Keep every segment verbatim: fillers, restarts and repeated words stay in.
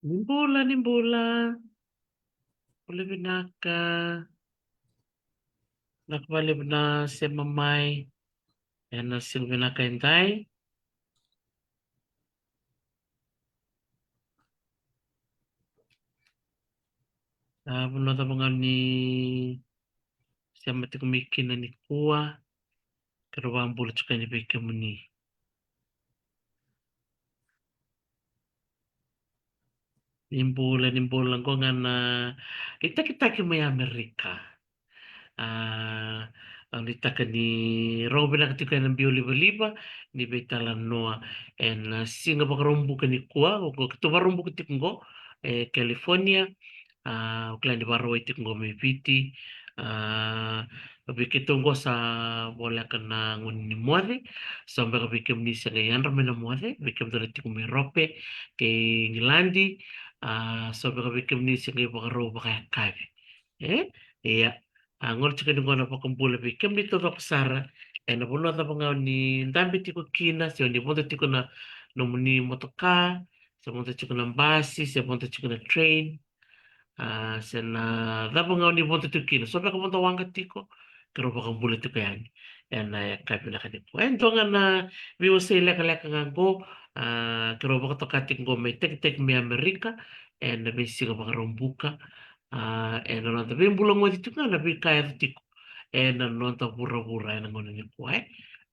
Ni bula, ni bula. Bula vinaka. Vinaka vakalevu na sema mai ena siga vinaka edai. A, vanua cava ga ni sema tiko mai kina nikua, keirau vakabula tiko yani vei kemuni. Ni bula, ni bula, qo ga na itakitaki mai Amerika. A, au nuitaka ni rogo vinaka tiko ena biau livaliva ni veitalanoa ena siga Vakaraubuka nikua, qo keitou Vakaraubuka tiko qo e California. A, au kila ni Vakarauwai tiko qo mai Viti. A, vei keitou qo sa voleka na gauna ni moce. So beka vei kemuni se qai yadra mai na moce, vei kemudou na tiko mai Europe kei Igiladi. A, so beka vei kemuni se qai vakarau vakayakavi. E? Ia. A, gole tiko ni qo na vakabula vei kemuni taucoko sara ena vanua cava ga ni dabe tiko kina, se ni vodo tiko na nomuni motoka, se vodo tiko na basi, se vodo tiko na train. A, se na cava ga ni vodo tiko kina. So beka vodo waqa tiko, keirau vakabula tiko yani ena yakavi vinaka nikua. E dua ga na veiwasei lekaleka ga qo, a, keirau vakatoka tiko qo mai tekiteki mai Amerika ena veisiga Vakaraubuka. A, ena noda veibulagoci tiko ga na veika e yaco tiko ena noda vuravura ena gauna nikua, e.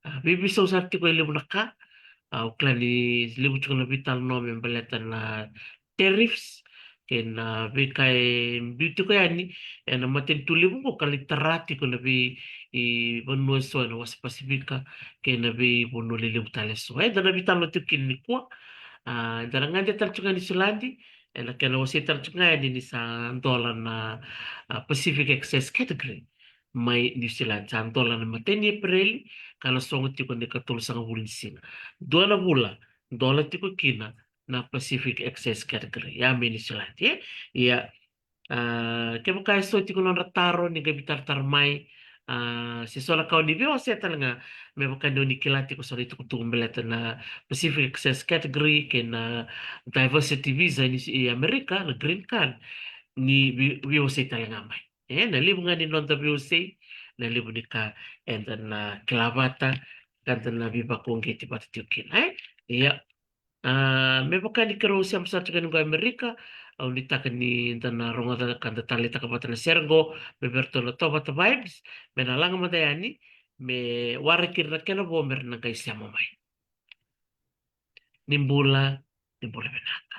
A, veiveisau sara tiko e levu na ka. A, au kila ni levu tiko na veitalanoa me baleta na tariffs kei na veika e biu tiko yani ena matanitu levu qo ka lai tara tiko na vei, i, vanua eso ena wasa Pasifika kei na veivanua lelevu tale eso. E, eda na veitalanoa tiko kina nikua. A, eda na gade tale tiko ga Niu Siladi, ena kena wasei tale tiko ga yani ni sa dola na, a, Pacific Access Category mai Niu Siladi. Sa dola na imatai ni Epereli ka na sogo tiko na ikatolusagavulu ni siga. Dua na vula dola tiko kina na Pacific Access Category ya mai Niu Siladi, e? Ia, a, kevaka eso tiko nodra taro, ni qai veitaratara mai. A, se so na ka o ni via wasea tale ga, me vaka ni o ni kila tiko so na itukutuku baleta na Pacific Access Category kei na diversity visa ni, i Amerika, na green card, ni vei, veiwasei tale ga mai. E, na levu ga ni noda veiwasei, na levu ni ka eda na kila vata, ka da na veivakauqeti vata tiko kina, e? Ia. A, me vaka ni keirau sema sara tiko yani qo Amerika, au nuitaka ni da na rogoca ka da taleitaka vata na sere qo me vei iratou na Tovata Vibes, me na laga mada yani, me waraki ira na kena vo me ra na qai sema mai. Ni bula, ni bula vinaka.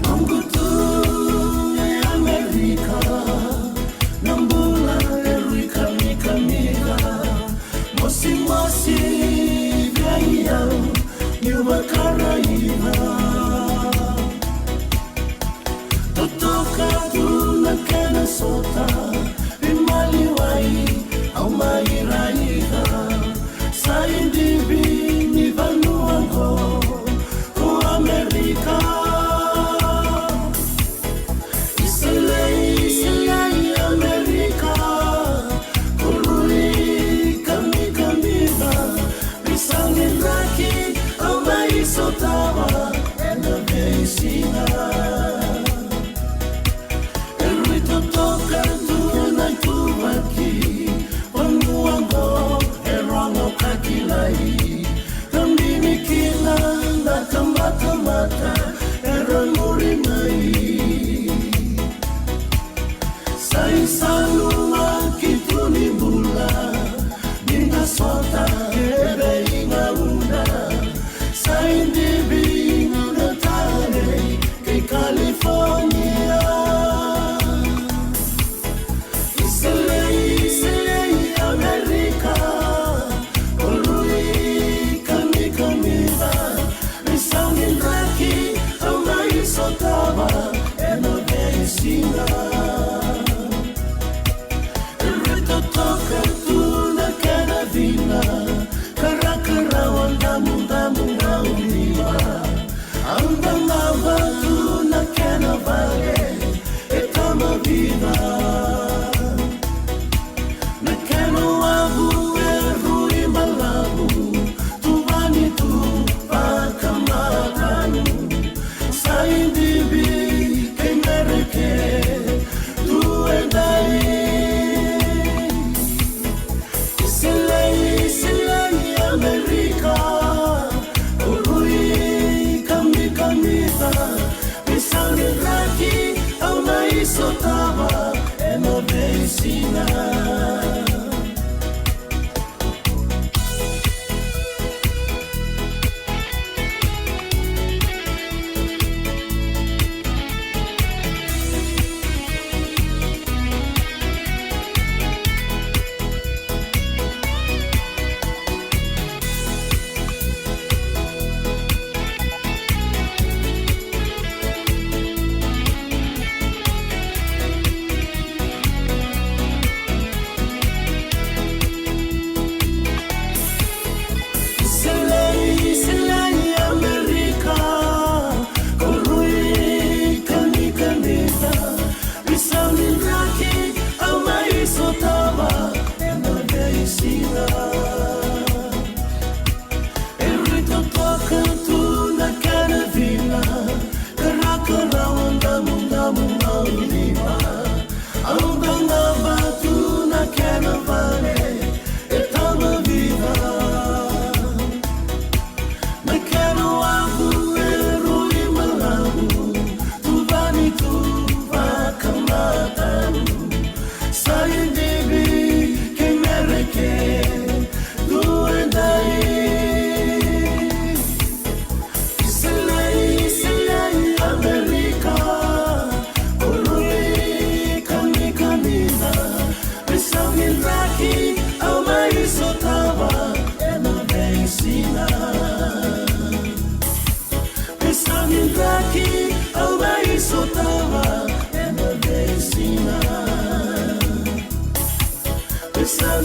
Noqu tu e Amerika, na bula e rui kamikamica. Mosimosi Veisau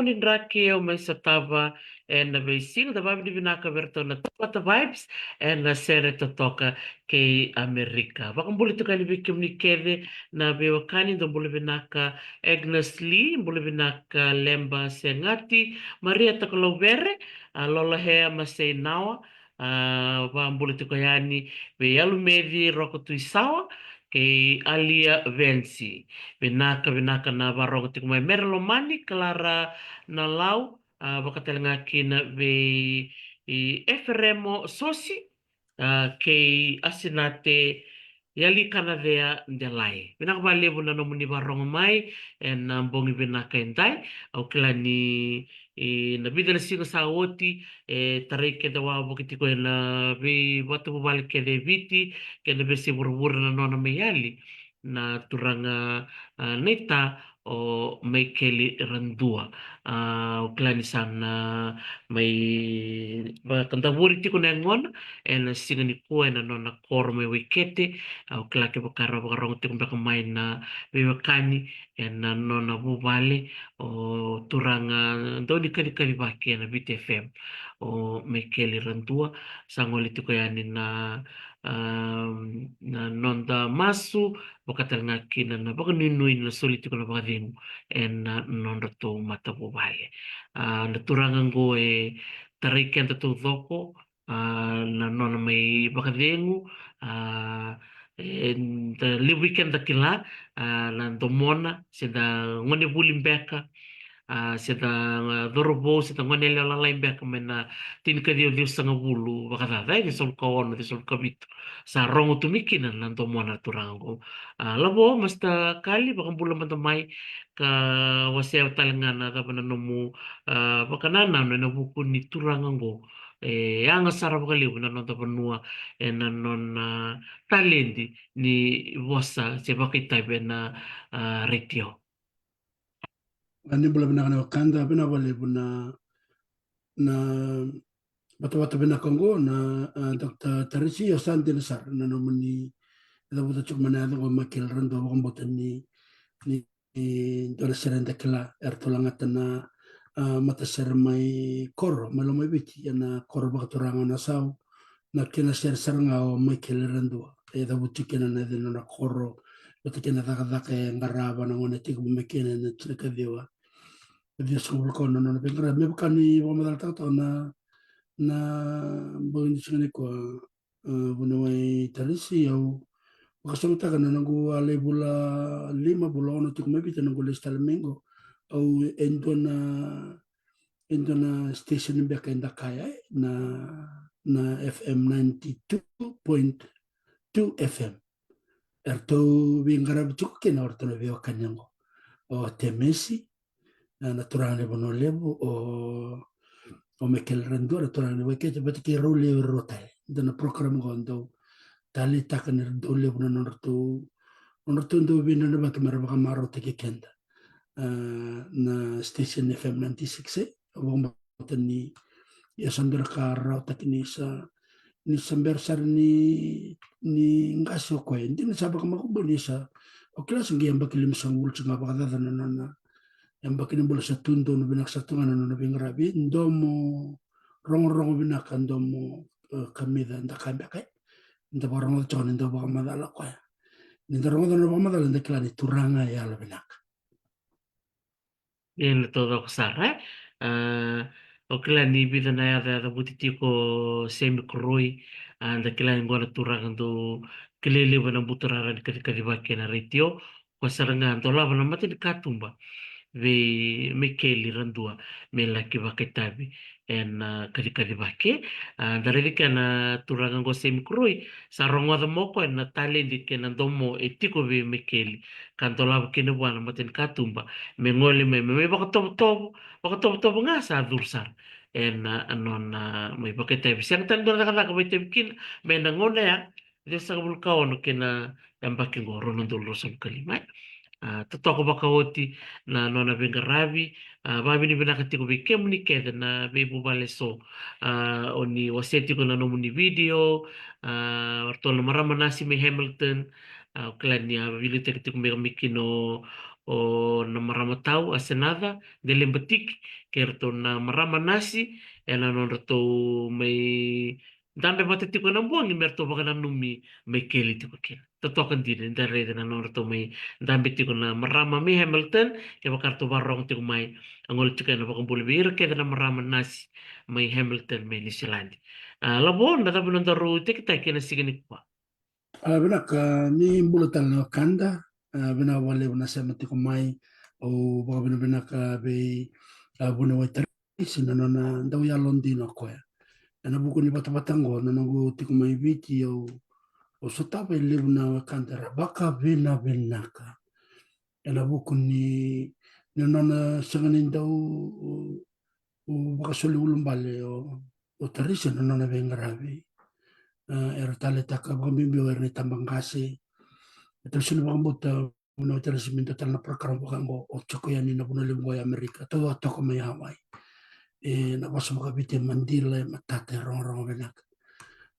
ni draki au mai sotava ena veisiga. Da vakavinavinaka vei iratou na Tamata Vibes ena sere totoka kei Amerika. Vakabula tiko yani vei kemuni kece na veiwekani, dou bula vinaka Agnes Lee, bula vinaka Leba Segati, Maria Takalauvere, a Lolohea Maseinawa, a vakabula tiko yani vei Alumeci Roko Tuisawa kei Alia Vensi. Vinaka, vinaka na varogo tiko mai. Mere Lomani, Kalara Nalau, a vakatalega kina vei Eferemo Sosi, a kei Asinate Yali Kanacea Delai. Vinaka vakalevu na nomuni varogo mai ena bogi vinaka edai. Au kila ni na vica na siga sa oti e tarai keda wavoki tiko ena veivatavuvale kece e Viti kei na veiyasai vuravura na nona mai yali na turaga a naita o Maikeli Radua. A au kila ni sa na mai vakadavori tiko na yagona ena siga nikua ena nona koro mai Waikete. Au kila kevaka era vakarogo tiko beka mai na veiwekani ena nona vuvale o turaga dau ni kacikacivaki ena Viti FM, o Maikeli Radua. Sa gole tiko yani na na noda masu, vakatalega kina na vakanuinui na soli tiko na vakacegu ena nodratou matavuvale. A na turaga oqo e tarai keda taucoko a na nona mai vakacegu. A eda levu i keda kila a na domona se da gone vuli beka, a se da cauravou se da gone yalewa lalai beka mai na tinikaciwa ciwasagavulu vakacaca e ciwasagavulu ka ono, ciwasagavulu ka vitu. Sa rogo tu mai kina na domona na turaga oqo. A Lavo, Master Kali, vakabula mada mai ka wasea talega na cava na nomu a vakanananu ena vuku ni turaga oqo. E yaga sara vakalevu na noda vanua ena nona taledi ni vosa se vakaitavi ena a retio. A ni bula vinaka na wekada, vinaka vakalevu na na vatavata vinaka oqo na a Doctor Tarisi. Io, sa dina sara na nomuni cavuta tiko mai na yaca oqo, Maikeli Radua. Vakabauta ni ni dua na sere eda kila, eratou lagata na a matasere mai koro mai Lomaiviti ena koro vakaturaga o Nasau. Na kena sere sara ga o Maikeli Radua e cavuti kina na yaca ni nona koro vata kei na cakacaka e qarava na gone tekivu mai kina ena tinikaciwa ciwasagavulu ka ono na nona veiqaravi. Me vaka ni vakamacalataka toka na na bogi ni siga nikua a vuniwai Tarisi, au vakasamataka na noqu a lai vula lima, vula ono tiko mai Viti, noqu lesu tale mai qo. Au e dua na e dua na station beka eda kaya e na na FM ninety two point two FM. Eratou veiqaravi tiko kina o ratou na veiwekani oqo, o Temesi, a na turaga ni Vanua Levu, o o Maikeli Radua na turaga ni Waikete, vata kei rau lewe rua tale. Dua na program oqo dau taleitaka ni ra dau levu na nodratou nodratou dau veidredrevaki me ra vakamarautaki keda. A na station FM ninety six e, au vakabauta ni ia sa dua na ka rarawataki ni sa ni sa bera sara ni ni qase o koya. Dina sa vakamakubuni, sa au kila sa qai yabaki limasagavulu tiko ga vakacaca na nona yabaki ni bula. Sa tu donu vinaka sara tu ga na nona veiqaravi. Domo rogorogo vinaka, domo e kamica da ka beka e da vakarogoca tiko ni da vakamacala o koya. Ni da rogoca na vakamacala da kila ni turaga e yalo vinaka. Ia na taucoko sara e. A au kila ni vica na yaca e cavuti tiko o Semi Koroi. A da kila ni qo na turaga dau kilai levu ena buturara ni kacikacivaki ena retio. Koya sara ga dolava na mata ni katuba vei Maikeli Radua me laki vakaitavi ena kacikacivaki. A da raica kina na turaga oqo Semi Koroi, sa rogoca mai o koya na taledi kei na domo e tiko vei Maikeli ka dolava kina vua na mata ni katuba me gole mai me mai vakatovotovo, vakatovotovo ga sa curu sara ena nona mai vakaitavi. Sega tale dua na cakacaka vakaitavi kina mai na gauna ya, ciwasagavulu ka ono kei na yabaki oqo rua na udolu ruasagavulu ka lima e. A, totoka vakaoti na nona veiqaravi. A, vakavinavinaka tiko vei kemuni kece na veivuvale eso. A, o ni wasea tiko na nomuni video, a, o ratou na marama nasi mai Hamilton. A, o kila ni a veiliutaki tiko mai kina o, o na marama tau, a Senatha Delebatiki, kei ratou na marama nasi, ena nodratou mai dabe vata tiko ena bogi me ratou vakananumi mai keli tiko kina. Totoka dina ni da raica na nodratou mai dabe tiko na marama mai Hamilton, kevaka ratou vakarorogo tiko mai, a gole tiko ena vakabula vei ira kece na marama nasi mai Hamilton, mai Niusiladi. A, Lavo, na cava na nodaru tekitaki ena siga nikua? A, vinaka, ni bula tale na wekada. A, vinaka vakalevu na sema tiko mai. Au vakavinavinaka vei, a, Vuniwai Tarisi na nona dau yalodina o koya. Ena vuku ni vatavata oqo, na noqu tiko mai Viti, au, au sotava e levu na wekada era vakavinavinaka ena vuku ni, ni nona sega ni dau, u, u vakasoli ulubale o, o Tarisi na nona veiqaravi. A, era taleitaka vakabibi o ira na itabaqase. E tau sega ni vakabauta Vuniwai Tarisi me dua tale na program vaka oqo, o tiko yani na vanua levu oqo e Amerika, taucoko toka mai Hawaii. E, na vosa vakaviti e madila, e matata, e rogorogo vinaka.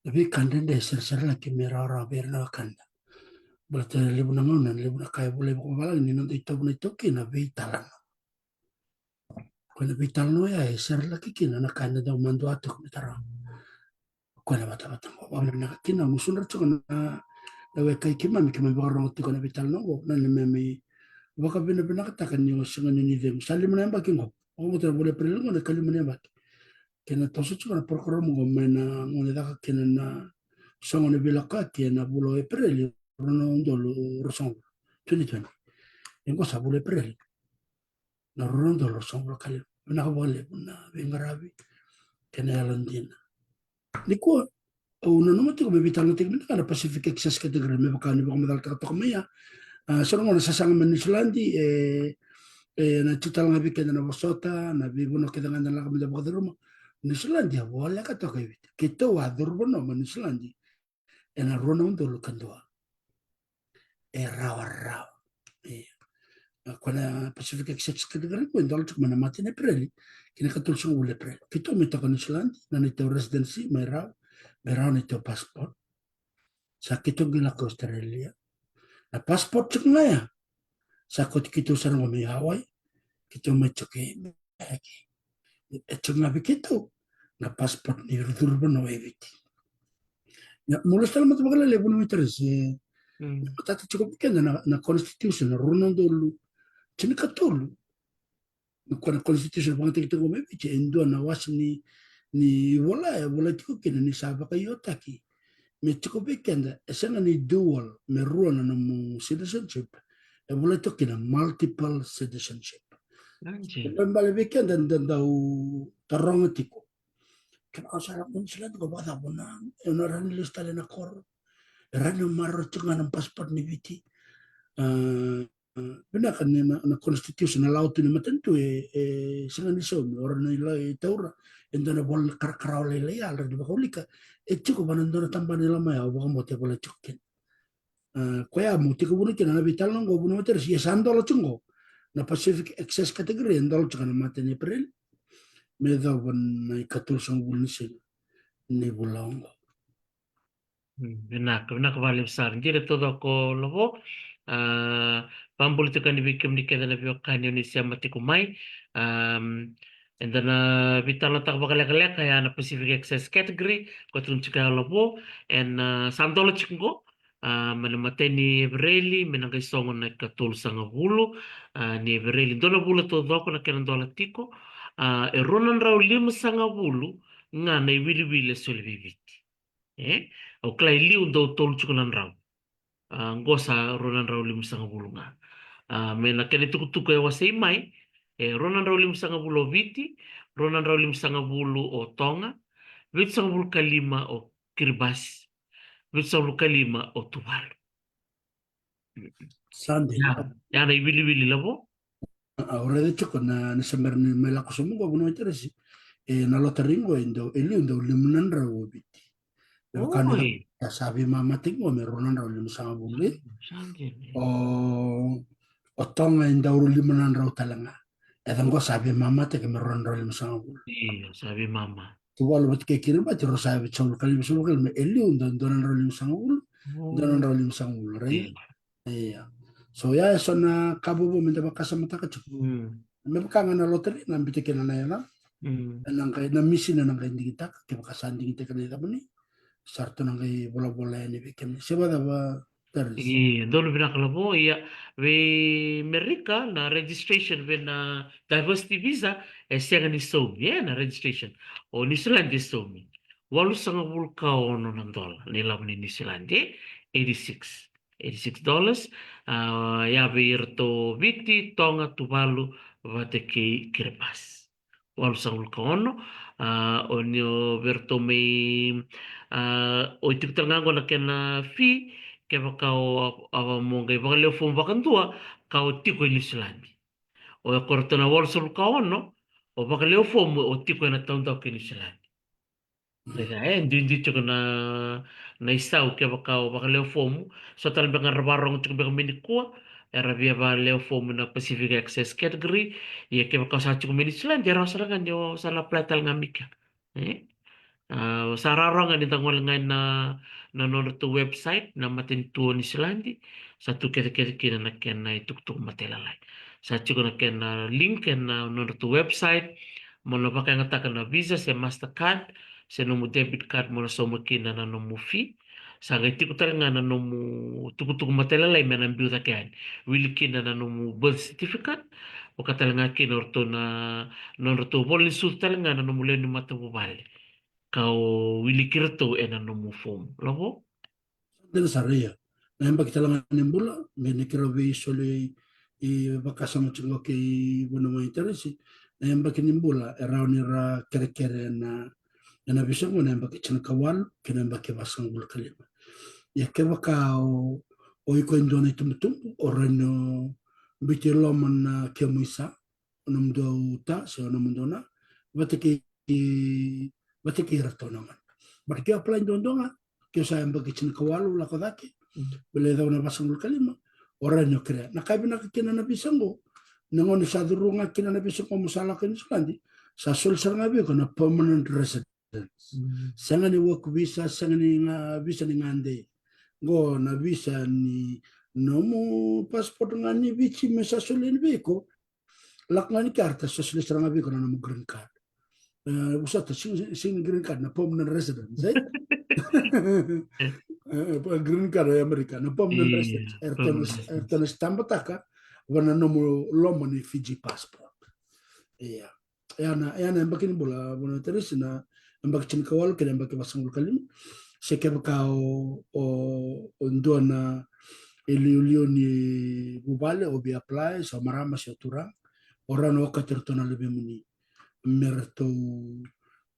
Na veika dredre e sereserelaki me rawarawa vei ira na wekada. Baleta e levu na gauna, na levu na ka e volai vakavavalagi ni noda itovo na iTaukei na veitalanoa. Ko na veitalanoa ya e serelaki kina na ka eda dau madua tiko me tara. Ko na vatavata oqo, vakavinavinaka kina, au gusudra tiko na, na wekai keimami, keimami vakarorogo tiko na veitalanoa oqo, na neimami vakavinavinakataka ni o sega ni nuicegu. Sa lima na yabaki oqo. Oqo mo tara vula Epereli oqo na ikalima na yabaki. Kei na toso tiko na program oqo mai na gauna e caka kina na sogo ni veilakoyaki ena vula o Epereli, rua na udolu ruasagavulu, twenty twenty. Oqo sa vula Epereli. Na rua na udolu ruasagavulu ka lima. Vinaka vakalevu na veiqaravi kei na yalodina. Nikua, au nanuma tiko me veitalanoataki mada ga na Pacific Access Category, me vaka ni vakamacalataka toka mai ya. A, so na gauna sasaga mai Niusiladi, e, e, na tiko tale ga vei keda na vosota, na veivanua kece ga eda lako meda vakacuruma. Niusiladi a voleka toka e Viti. Keitou a curu vanua mai Niusiladi ena rua na udolu ka dua. E rawarawa. Ia. A, ko na Pacific Access Category qo e dola tiko mai na mate ni Epereli ki na ikatolusagavulu ni Epereli. Keitou mai toka Niusiladi, na neitou residency mai rawa, mai rawa neitou passport. Sa keitou qai lako Australia. Na passport tiko ga ya sa kauti keitou sara qo mai Hawaii, keitou mai tiko i Merika. E tiko ga vei keitou na passport ni curu vanua e Viti. Ia, meu lesu tale mada vakalailai, Vuniwai Tarisi, e, mm, matata tiko vei keda na, na constitution, na rua na udolu tinikatolu. Ko na constitution vakayagataki tiko mai Viti, e dua na wase ni, ni vola, e volai tiko kina ni sa vakaiotaki me tiko vei keda, e sega ni dual, me rua na nomu citizenship, e volai tiko kina multiple citizenship. Anji. E balebale vei keda da dau taroga tiko. Kevaka au sa lako Niusiladi, ko vakacava na, e na rawa ni lesu tale na koro? E rawa ni maroroi tiko ga na passport ni Viti? A, vinaka ni na, na constitution, na lawa tu ni matanitu e, e sega ni saumi, o rawa ni lai taura e dua na vola ni karakarawa lailai, a rawa ni vakaulika, e tiko vua na dua na tabana ni loma ya, au vakabauta e volai tiko kina. A, koya meu tekivu kina na veitalanoa qo, Vuniwai Tarisi, ia sa dola tiko qo na Pacific Access Category, e dola tiko na mate ni Epereli me yacova na ikatolusagavulu ni siga ni vula oqo. Mm, vinaka, vinaka vakalevu sara. Dina taucoko, Lavo. A, vakabula tiko yani vei kemuni kece na veiwekani o ni sema tiko mai. Am, eda na veitalanoataka vakalekaleka ya na Pacific Access Category, ko tukuna tiko ya o Lavo, ena, a, sa dola tiko qo, a, mai na matai ni Epereli me na qai sogo na ikatolusagavulu, a, ni Epereli. Dua na vula taucoko na kena dola tiko. A, e rua na drau limasagavulu ga na iwiliwili e soli vei Viti. E, au kila e liu dau tolu tiko na drau. A, qo sa rua na drau limasagavulu ga. A, me na kena itukutuku e wasei mai, e rua na drau limasagavulu o Viti, rua na drau limasagavulu o Toga, vitusagavulu ka lima o Kiribati, vitusagavulu ka lima o Tuvalu. Sa dina. Ya, ya na iwiliwili, Lavo. A, au raica tiko na, ni se bera ni mai lako sobu qo, Vuniwai Tarisi, e na lottery qo e dau, e liu dau lima na drau o Viti. Me vaka ni, oi, sa veimama tiko qo me rua na drau limasagavulu. Sa dina. O, O Toga e dau rua lima na drau tale ga. E ca qo sa veimama tiko me rua na drau limasagavulu. Io, sa veimama. Tuvalu vata kei Kiribati rau sa vitusagavulu ka lima, vitusagavulu ka lima, e liu dau dua na drau limasagavulu. Dua na drau limasagavulu, right? Io. So ya e so na ka vovou me da vakasamataka tiko. Me vaka ga na lottery na biuta kina na yacana. Na qai, na misini na qai digitaka, kevaka sa digitaka na yacamuni. Sa ratou na qai volavola yani vei kemuni. Se vacava, Teres? Io, donu vinaka Lavo. Ia, vei Merika na registration vei na diversity visa e sega ni saumi, e na registration. O Niusiladi e saumi. Walusagavulu ka ono na dola na ilavo ni Niusiladi, e eighty six. Eighty six dollars. A, ia vei iratou Viti, Toga, Tuvalu vata kei Kiribati. Walusagavulu ka ono. A, o ni o vei iratou mai, a, o i tiko tale ga qo na kena fee, kevaka o, a, mo qai vakalewe fomu vakadua, ka o tiko e Niusiladi. O ya ko iratou na walusagavulu ka ono, o vakalewe fomu o tiko e na taudaku e Niusiladi. E, duidui tiko na, na isau kevaka o vakalewe fomu. So tale beka ga ra vakarorogo tiko beka mai nikua, era via vakalewe fomu na Pacific Access category. Ia kevaka o sa tiko mai Niusiladi, e rawa sara ga ni o sa na apply tale ga mai kea. E? A, sa rawa ga ni da gole ga na, na nodratou website, na matanitu o Niusiladi, sa tu kecekece kina na kena itukutuku matailalai. Sa tiko na kena link ena nodratou website, mo na vakayagataka na Visa se Mastercard, se nomu debit card mo na sauma kina na nomu fee. Sa qai tiko tale ga na nomu tukutuku matailalai me na biu cake yani. Wili kina na nomu birth certificate, vaka tale ga kina o ratou na, nodratou vola ni sucu tale ga na nomu lewe ni matavuvale. Ka o wiliki iratou ena nomu fomu. Lavo? Dina sara ia. Na yabaki tale ga ni bula, me ni keirau veisoli i vakasama tiko kei vanua mai Teresi. Na yabaki ni bula, e rawa ni ra kerekere ena, ena visa qo na yabaki tinikawalu, kei na yabaki vasagavulu ka lima. Ia kevaka o, o iko e dua na itubutubu, o rawa ni o biuti loma na kemu isa, o nomudou ta, se o nomudou na, vata kei, vata kei iratou na gone. But ke o apply duadua ga, ke o sa yabaki tinikawalu lako cake, baleta e cava na vasagavulu ka lima, o rawa ni o kerea. Na ka e vinaka kina na visa qo, na gauna sa curu ga kina na visa qo mo sa lako i Niusiladi, sa soli sara ga vei iko na permanent residence. Sega ni work visa, sega ni ga visa ni gade. Qo na visa ni nomu passport ga ni Viti me sa soli yani vei iko. Lako ga ni kea ra sa soli sara ga vei iko na nomu green card. E, vosota, sega, sega ni green card, na permanent residence, e? E, green card e Amerika, na permanent residence. Eratou na, eratou na stamp-taka va na nomu loma ni Fiji passport. Ia. Ia na, ia na yabaki ni bula, vanua Teresi, na yabaki tinikawalu kei na yabaki vasagavulu ka lima. Se kevaka o, o, o dua na iliuliu ni vuvale, o via apply, se o marama, se o turaga, o rawa ni okati iratou na luvemuni me ratou,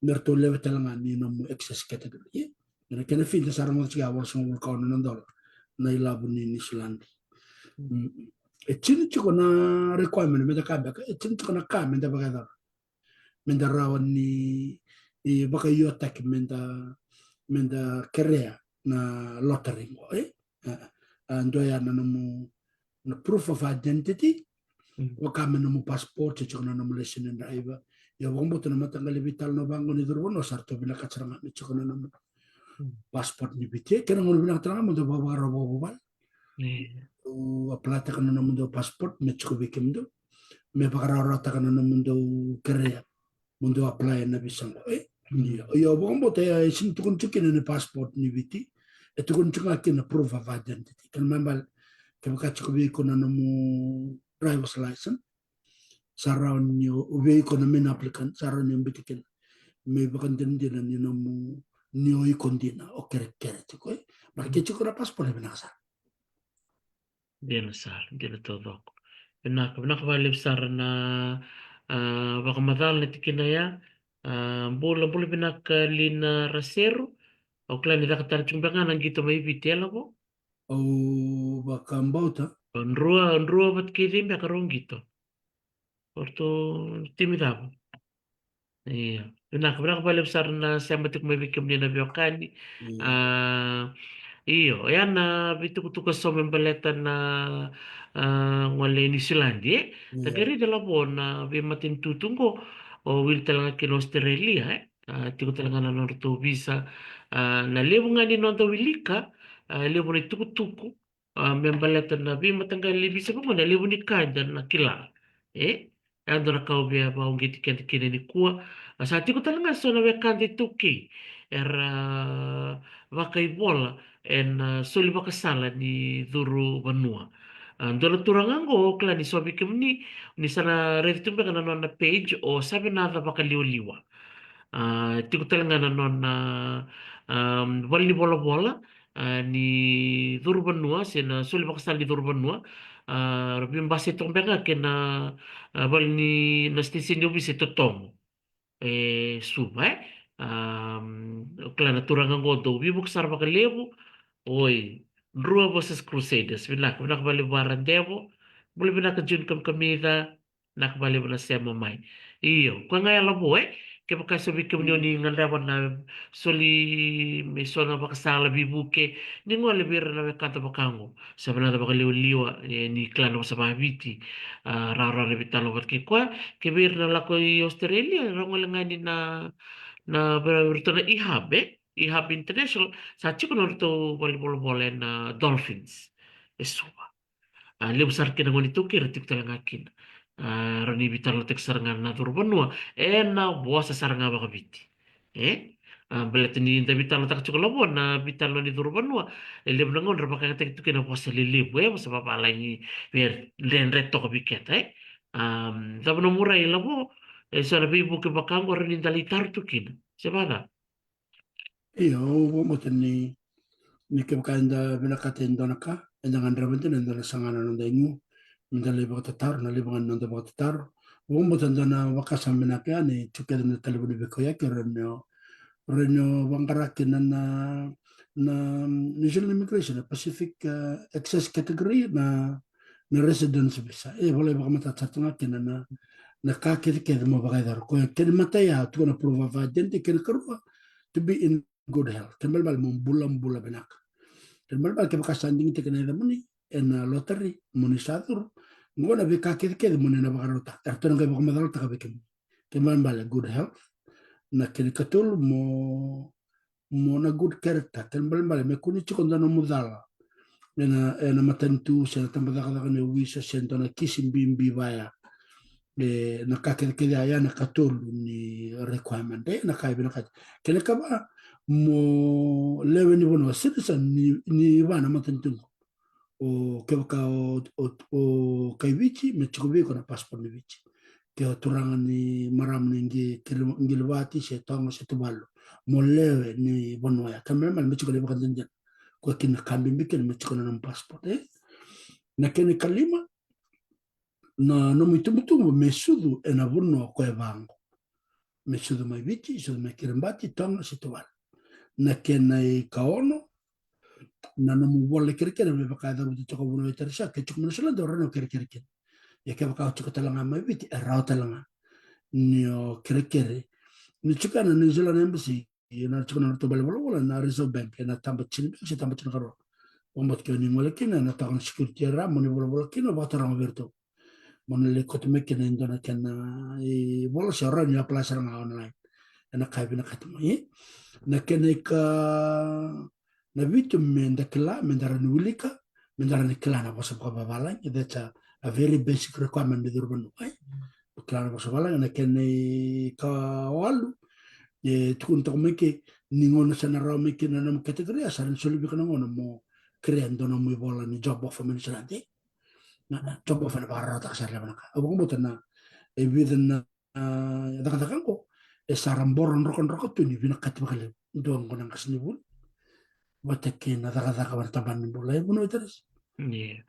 me ratou lewe tale ga ni nomu access category. Ia, na kena fee da sa rogoca tiko ya, walusagavulu ka ono na dola na ilavo ni Niusiladi. E tini tiko na requirement me da ka beka, e tini tiko na ka me da vakayacora me da rawa ni, e, vakaiotaki me da, me da kerea na lottery qo, e? A, a, dua ya na nomu, na proof of identity, vaka me nomu passport, se tiko na nomu license ni driver. Ia vakabauta na mataqali veitalanoa vaqo ni curu vanua sa ratou vinakata sara ga me tiko na nomu passport ni Viti. Kena gauna vinaka tale ga mo dou vakavakarau vakavuvale. Dou apply-taka na nomudou passport me tiko vei kemudou. Me vakarawarawataka na nomudou kerea mo dou apply na visa qo, e? Ia, ia, au vakabauta e sega ni tukuni tiko kina na passport ni Viti. E tukuni tiko ga kina na proof of identity. Kena ibalebale, kevaka tiko vei iko na nomu driver's license, sa rawa ni o, vei iko na main applicant, sa rawa ni o biuta kina me ivakadinadina ni nomu, ni o iko dina o kerekere tiko, e? But ke tiko na passport e vinaka sara. Dina sara, dina taucoko. Vinaka, vinaka vakalevu sara na, a, vakamacala na tikina ya. A, bula, bula vinaka Lina Raseru. Au kila ni caka tale tiko beka ga na qito mai Viti, e Lavo? Au vakabauta. O drua, o drua vata kei cei beka rau qito? O ratou timi cava? Ia. Vinaka, vinaka vakalevu sara na sema tiko mai vei kemuni na veiwekani. A, Io, e a na veitukutuku e so me baleta na, a, gole e Niusiladi, e? Da qai raica lavo na veimatanitu tu qo, o wili tale ga kina Australia, e? A, tiko tale ga na nodratou visa, a, na levu ga ni noda wilika, a, levu na itukutuku, a, me baleta na veimataqali visa vaqo, na levu ni ka eda na kila. E? E dua na ka au via vakauqeti keda kina nikua. A, sa tiko tale ga so na wekada iTaukei era vakaivola ena, a, soli vakasala ni curu vanua. A, dua na turaga qo, au kila ni so vei kemuni ni sa na raica tu beka na nona page, o Savenaca Vakaliwaliwa. A, tiko tale ga na nona, a, valenivolavola, a, ni curu vanua, se na soli vakasala ni curu vanua. A, ra veibasai toka beka ga kei na, a, vale ni, na siteseni ovisa e Totogo, e Suva, e. A, au kila na turaga qo dau veivuke sara vakalevu. Oi, Drua versus Crusaders. Vinaka, vinaka vakalevu Varadevo. Bula vinaka June Kamikamica. Vinaka vakalevu na sema mai. Io, koya ga ya lavo, e. Kevaka e so vei kemuni o ni gadreva na soli me so na vakasala veivuke, ni gole vei ira na wekada vaka qo. Savenaca Vakaliwaliwa, e, ni kila na vosa vakaViti, a, rawarawa na veitalanoa vata kei koya. Kei vei ira na lako i Australia, ra gole ga yani na, na, vei iratou na eHub, e? eHub International, sa tiko na nodratou valenivolavola ena Dolphins e Suva. A, levu sara kina gone iTaukei era tiko tale ga kina. A, rawa ni veitalanoataki sara ga na curu vanua ena vosa sara ga vakaViti. E? A, baleta ni da veitalanoataka tiko lavo na veitalanoa ni curu vanua, e levu na gauna ra vakayagataki tu kina vosa lelevu, e, vosa vavalagi, vei ira dredre toka vei keda, e. A, cava nomu rai lavo, e so na veivuke vaka qo rawa ni da lai taro tu kina, se vacava? Io, au vakabauta ni, ni kevaka eda vinakata e dua na ka, eda gadreva dina e dua na saga na noda igu, meda lai vakatataro, na levu ga ni noda vakatataro. Au vakabauta dua na vakasama vinaka ya ni tu kece na talevoni vei koya ke rawa ni o, rawa ni o vaqara kina na, na, na New Zealand Immigration, na Pacific, e, Access Category, na, na residence visa. E volai vakamatata sara tu ga kina na, na ka kecekece mo vakayacora. Koya kena imatai ya, tukuna na proof of identity, kena ikarua, to be in good health. Kena ibalebale mo bulabula vinaka. Kena ibalebale kevaka sa digitaki na yacamuni ena lottery, mo ni sa curu, qo na veika kecekece mo ni na vakarautaka. Eratou na qai vakamacalataka vei kemuni. Kena ibalebale good health. Na kena ikatolu mo, mo na good character. Kena ibalebale me kua ni tiko dua nomu cala ena, ena matanitu se na tabacakacaka ni ovisa se dua na kisi bibi vaya. E, na ka kecekece ya, ya na ikatolu ni requirement, e, na ka e vinakati. Kena ikava, mo lewe ni vanua, citizen ni, ni va na matanitu qo. O kevaka o, o, o kai Viti, me tiko vei iko na passport ni Viti. Ke o turaga ni marama ni Gi-, Kiri-, Girivati se Toga se Tuvalu, mo lewe ni vanua ya. Kena ibalebale me tiko na ivakadinadina. Koya kina ka bibi kina me tiko na nomu passport, e. Na kena ikalima, na nomu itubutubu me sucu ena vanua o koya vaqo. Me sucu mai Viti, sucu mai Kiribati, Toga se Tuvalu. Na kena ikaono, na nomu vola kerekere me vaka e cavuti toka vanua e Tarisa, ke tiko mai Niusiladi o rawa ni o kerekere kina. Ia kevaka o tiko tale ga mai Viti, e rawa tale ga ni o kerekere. Ni tiko na New Zealand Embassy, ena tiko na nodratou vale volavola na Reserve Bank, ena taba tinikarua se taba tinikarua. Vakabauta ke o ni gole kina, ena toka na security era mo ni volavola kina, vakataroga vei iratou. Mo na lai kauta mai kina e dua na kena ivola se o rawa ni apply sara ga online. Ena ka e vinakati mai. Na kena ika, na vitu me da kila, me da rawa ni wilika, me da rawa ni kila na vosa vakavavalagi. That's a, a very basic requirement ni curu vanua, e. Kila na vosa vavalagi. Na kena ikawalu, e tukuna toka mai ke, ni gauna sa na rawa mai kina na nomu category, sa na soli vei iko na gauna mo kerea e dua nomu ivola ni job offer mai Niusiladi. Na, na job offer na vakarautaka sara levu na ka. Au vakabauta na, e vica na, a, cakacaka qo, e sa ra boro drokadroka tu ni vinakati vakalevu. Dua qo na qasenivuli vata kei na cakacaka vata tabana ni bula e vanua e Tarisa. Ia.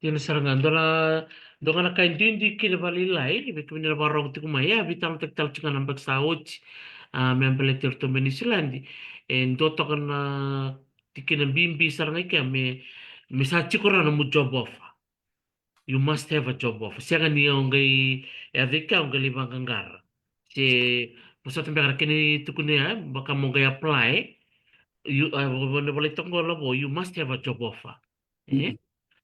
Dina sara ga, dua na, dua ga na ka e duidui kina vakalailai vei kemuni na vakarorogo tiko mai, ia, veitalanoataki tale tiko ga na yabaki sa oti, a, me baleti iratou mai Niusiladi. E dua toka na tikina bibi sara ga i kea me, me sa tiko rawa na nomu job offer. You must have a job offer. Sega ni o qai, e a vei kea o qai lai vaqaqara. Se vosota beka na kena itukuni ya, vaka mo qai apply, you, a, vana volai toka qo Lavo, you must have a job offer. E?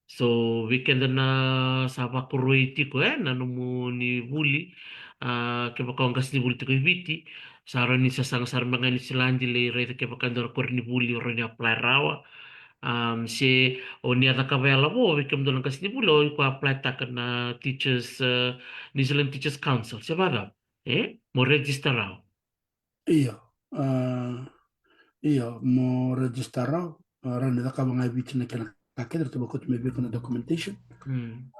So vei keda na sa vakoroi tiko, e, na nomuni vuli, a, kevaka o qasenivuli tiko i Viti, sa rawa ni sasaga sara mai ga i Niusiladi lai raica kevaka e dua na koronivuli o rawa ni apply rawa. Se o ni a cakava ya Lavo, vei kemudou na qasenivuli, o iko apply taka na teachers, e, New Zealand Teachers Council, se vacava, e, mo register rawa. Io, a, io, mo register rawa, a, rawa ni cakava ga e Viti na kena ka kece, ratou vakoti mai vei iko na documentation.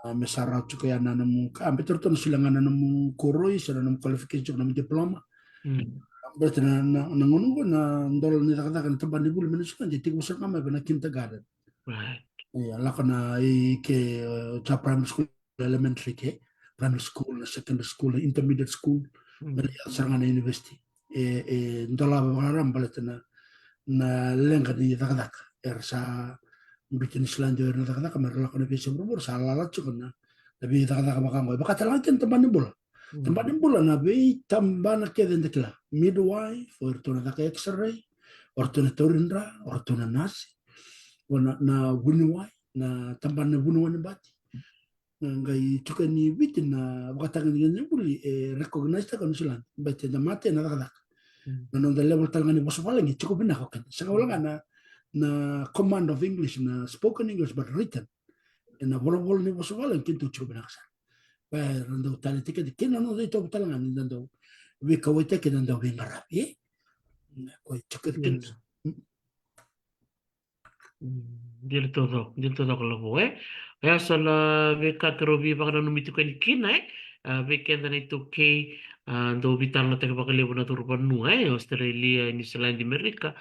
A, me sa rawa tiko ya na nomu ka, a, bete ratou na solia ga na nomu koroi se na nomu qualification, na nomu diploma. A, bete na, na, na gauna qo na dola ni cakacaka na tabana ni vuli mai Niusiladi e tiko sara ga mai vei na kindergarten. Ia, lako na i ke, e, ja primary school, elementary ke, primary school, na secondary school, na intermediate school, me lai sara ga na university. E, e dolava vakararaba baleta na, na leqa ni cakacaka. Era sa biuti Niusiladi o ira na cakacaka, me ra lako na veiyasai vuravura, sa lala tiko na, na veicakacaka vaka oqo. E vaka tale ga kina tabana ni bula. Tabana ni bula na veitabana kece eda kila. Midwife, o iratou na caka x-ray, o iratou na tauri dra, o iratou na nasi, o na, na vuniwai, na tabana na vuniwai ni bati. Na qai tiko ni Viti na vakatagedegede ni vuli e recognize taka o Niusiladi. Baleta eda mate ena cakacaka. Na noda level tale ga ni vosa vavalagi e tiko vinaka o keda. Sega wale ga na, na command of English, na spoken English, but written. Ena volavola ni vosa vavalagi keitou tiko vinaka sara. Ba, era dau tale tiko kina na noda itovo tale ga ni da dau veikauwaitaki, da dau veiqaravi, e? Ko e tiko kina. Dina taucoko, dina taucoko Lavo, e? Oya so na veika keirau veivakananumi tiko yani kina, e? A, vei keda na iTaukei, a, dau veitalanoataki vakalevu na curu vanua, e? Australia, Niusiladi, Amerika.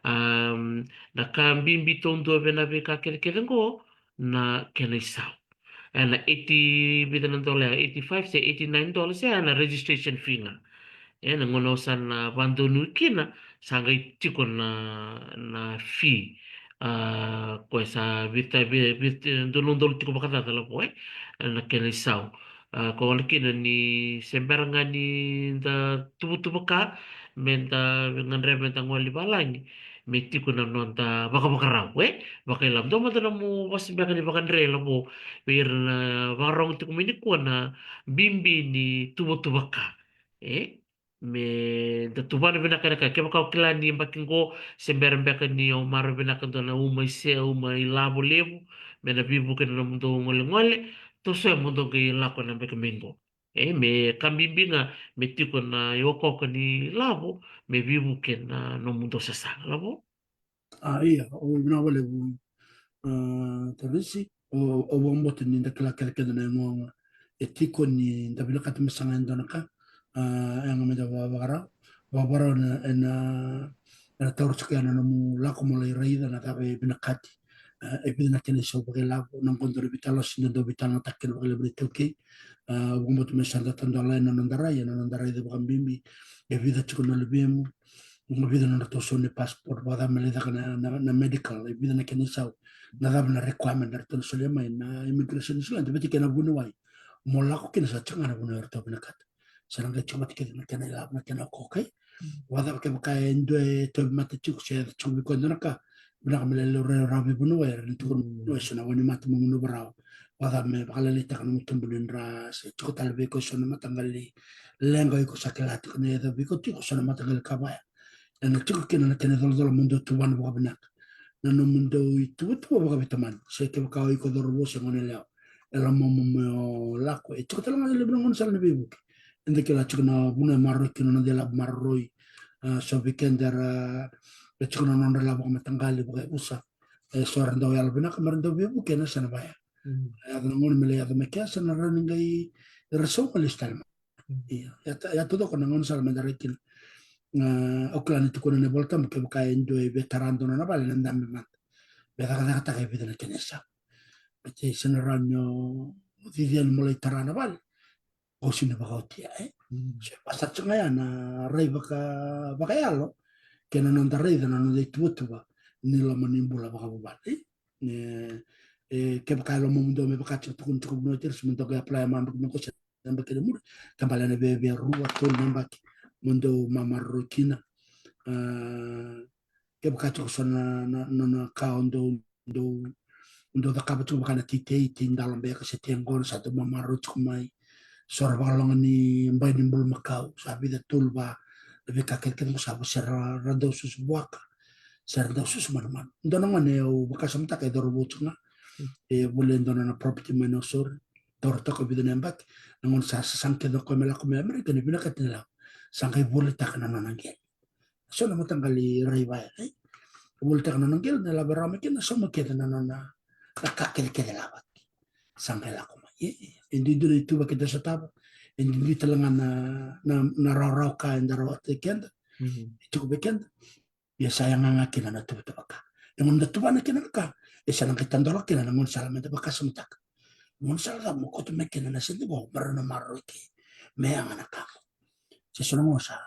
Am, na ka bibi taudua vei na veika kecekece qo, na kena isau. E na eighty, vica na dola ya, eighty-five se eighty-nine dollars ya na registration fee ga. E na gauna o sa na vakadonui kina, sa qai tiko na, na fee. A, koya sa vica, vi-, vica, dua na udolu tiko vakacaca Lavo, e? Na kena isau. A, ko wale kina ni se bera ga ni da tuvatuva ka, me da gadreva me da gole i valagi, me tiko na noda vakavakarau, e? Vakailavo. Dua mada na nomu vosa beka ni vakadre Lavo vei ira na vakarorogo tiko mai nikua na bibi ni tuvatuva ka, e? Me da tuvana vinaka na ka, kevaka o kila ni yabaki qo se bera beka ni o marau vinaka dua na uma i se, uma ilavo levu, me na veivuke na nomudou golegole, toso ya mo dou qai lako na yabaki mai qo. E, me ka bibi ga me tiko na iokoko ni lavo me veivuke na nomudou sasaga Lavo. A, ia, au vinaka vakalevu, a, Tarisi, au, au vakabauta ni da kila kece kece na yagoyago e tiko ni da vinakata me saga e dua na ka, a, yaga me da vakavakarau, vakavakarau ena, ena, ena taura tiko ya na nomu lako mo lai raica na cava e vinakati. A, e vica na kena isau vakailavo, na qo dau veitalosi, da dau veitalanoataka kina vakalevu na iTaukei. A, au vakabauta me sa da tadola ena noda rai, ena noda raica vakabibi e vica tiko na luvemu, e vica na nodratou sau ni passport, vakacava me lai caka na, na, na medical, e vica na kena isau, na cava na requirement eratou na solia mai na immigration Niusiladi vata kei na vuniwai mo lako kina, sa tiko ga na vanua eratou vinakata. Sa na qai tiko vata kece na kena ilavo, na kena okoka. Vakacava kevaka e dua e tauvimate tiko se yaco tiko vei koya e dua na ka, vinaka me lai laurai rawa vei vuniwai, era na tukuna vuniwai, so na wainimate mo gunuva rawa. Vakacava me vakalailaitaka na nomu tubu ni dra, se tiko tale vei iko so na mataqali leqa o iko sa kila tiko ni yaco vei iko tiko so na mataqali ka vaya. Ena tiko kina na kena icolacola mo dou tuvana vakavinaka na nomudou ituvatuva vakaveitamani, se kevaka o iko cauravou se goneyalewa. E lomamu mo lako, e tiko tale ga na levu na gaunisala ni veivuke. Eda kila tiko na vanua e maroroi kina na noda ilavo maroroi. A, so vei keda era, e tiko na nodra ilavo vakamataqali, vakayavusa. E so era dau yalovinaka me ra dau veivuke ena yasana vaya. Yaco na gauna me lai yaco mai kea, sa na rawa ni qai ra sauma lesu tale mai. Ia, ia ta-, ia taucoko na gaunisala me da rai kina. A, au kila ni tukuna na iVolatabu, kevaka e dua e via tara dua na nona vale, na dabe mada. Me cakacakataka e vica na kena isau. Baleta e sega ni rawa ni o cici yani mo lai tara na vale, o sega ni vakaotia, e? So e vaka sara tiko ga ya na rai vaka, vakayalo kei na noda raica na noda ituvatuva ni loma ni bula vakavuvale, e? E, e, kevaka e lomamudou me vaka tiko tukuna tiko vunau tiko, se mo dou qai apply-a mada tiko me qo se na yabaki e muri, tabale na viavia rua, tolu na yabaki mo dou mamaroroi kina. A, Kevaka tiko so na, na, na, na ka o dou, dou, dou cakava tiko vaka na tei, tei, tei dalo beka se tei qona sa dou mamarau tiko mai. So ra vakaloga ni bai ni bulumakau, sa vica tolu va, na veika kece kece qo sa vo se ra, ra dau susu vuaka, se ra dau susu manumanu. Dua na gone au vakasamataka e cauravou tiko ga. E voli e dua na nona property mai Nausori. Taura toka vica na yabaki. Na gone sa sasaga kece o koya me lako mai Amerika ni vinakati ni lako. Sa qai volitaka na nona qele. So na mataqali rai vaya, e? Volitaka na nona qele, na lavo e rawa mai kina, sauma kece na nona, na ka kece kece lavaki. Sa qai lako mai. E, e, e duidui na ituvaki da sotava. E duidui tale ga na, na, na rawarawa ka eda rawata e keda. Mhm. E tiko vei keda. Ia sa yaga ga kina na tuvatuva ka. E gauna da tuvana kina na ka, e sa na qai tadola kina na gaunisala meda vakasamataka. Gaunisala cava mo kauta mai kina na sede qo, me rau na maroroi kei, me yaga na ka qo. Se so na gauna sa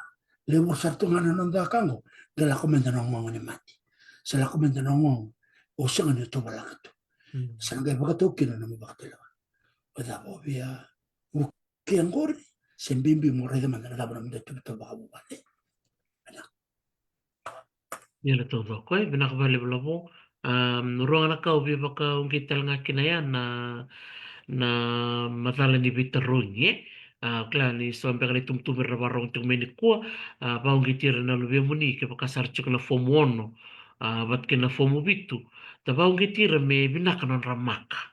levu sara tu ga na noda ka qo, qai lako meda na ogaoga ni mate. Se lako meda na ogaoga o sega ni tuvalaka tu. Mm. Sa na qai vakatau kina na nomu vakatulewa. O cava o via vuke qori, se bibi mo raica mada na cava na noda tuvatuva vakavuvale. Ia na taucoko, e, vinaka vakalevu Lavo. Am, rua ga na ka au via vakauqeti tale ga kina ya na, na macala ni veitarogi, e. A, kila ni so beka na itubutubu era vakarogo tiko mai nikua, a, vakauqeti ira na luvemuni, kevaka sa ra tiko na fomu ono, a, vata kei na fomu vitu, da vakauqeti ira me vinaka nodra maka.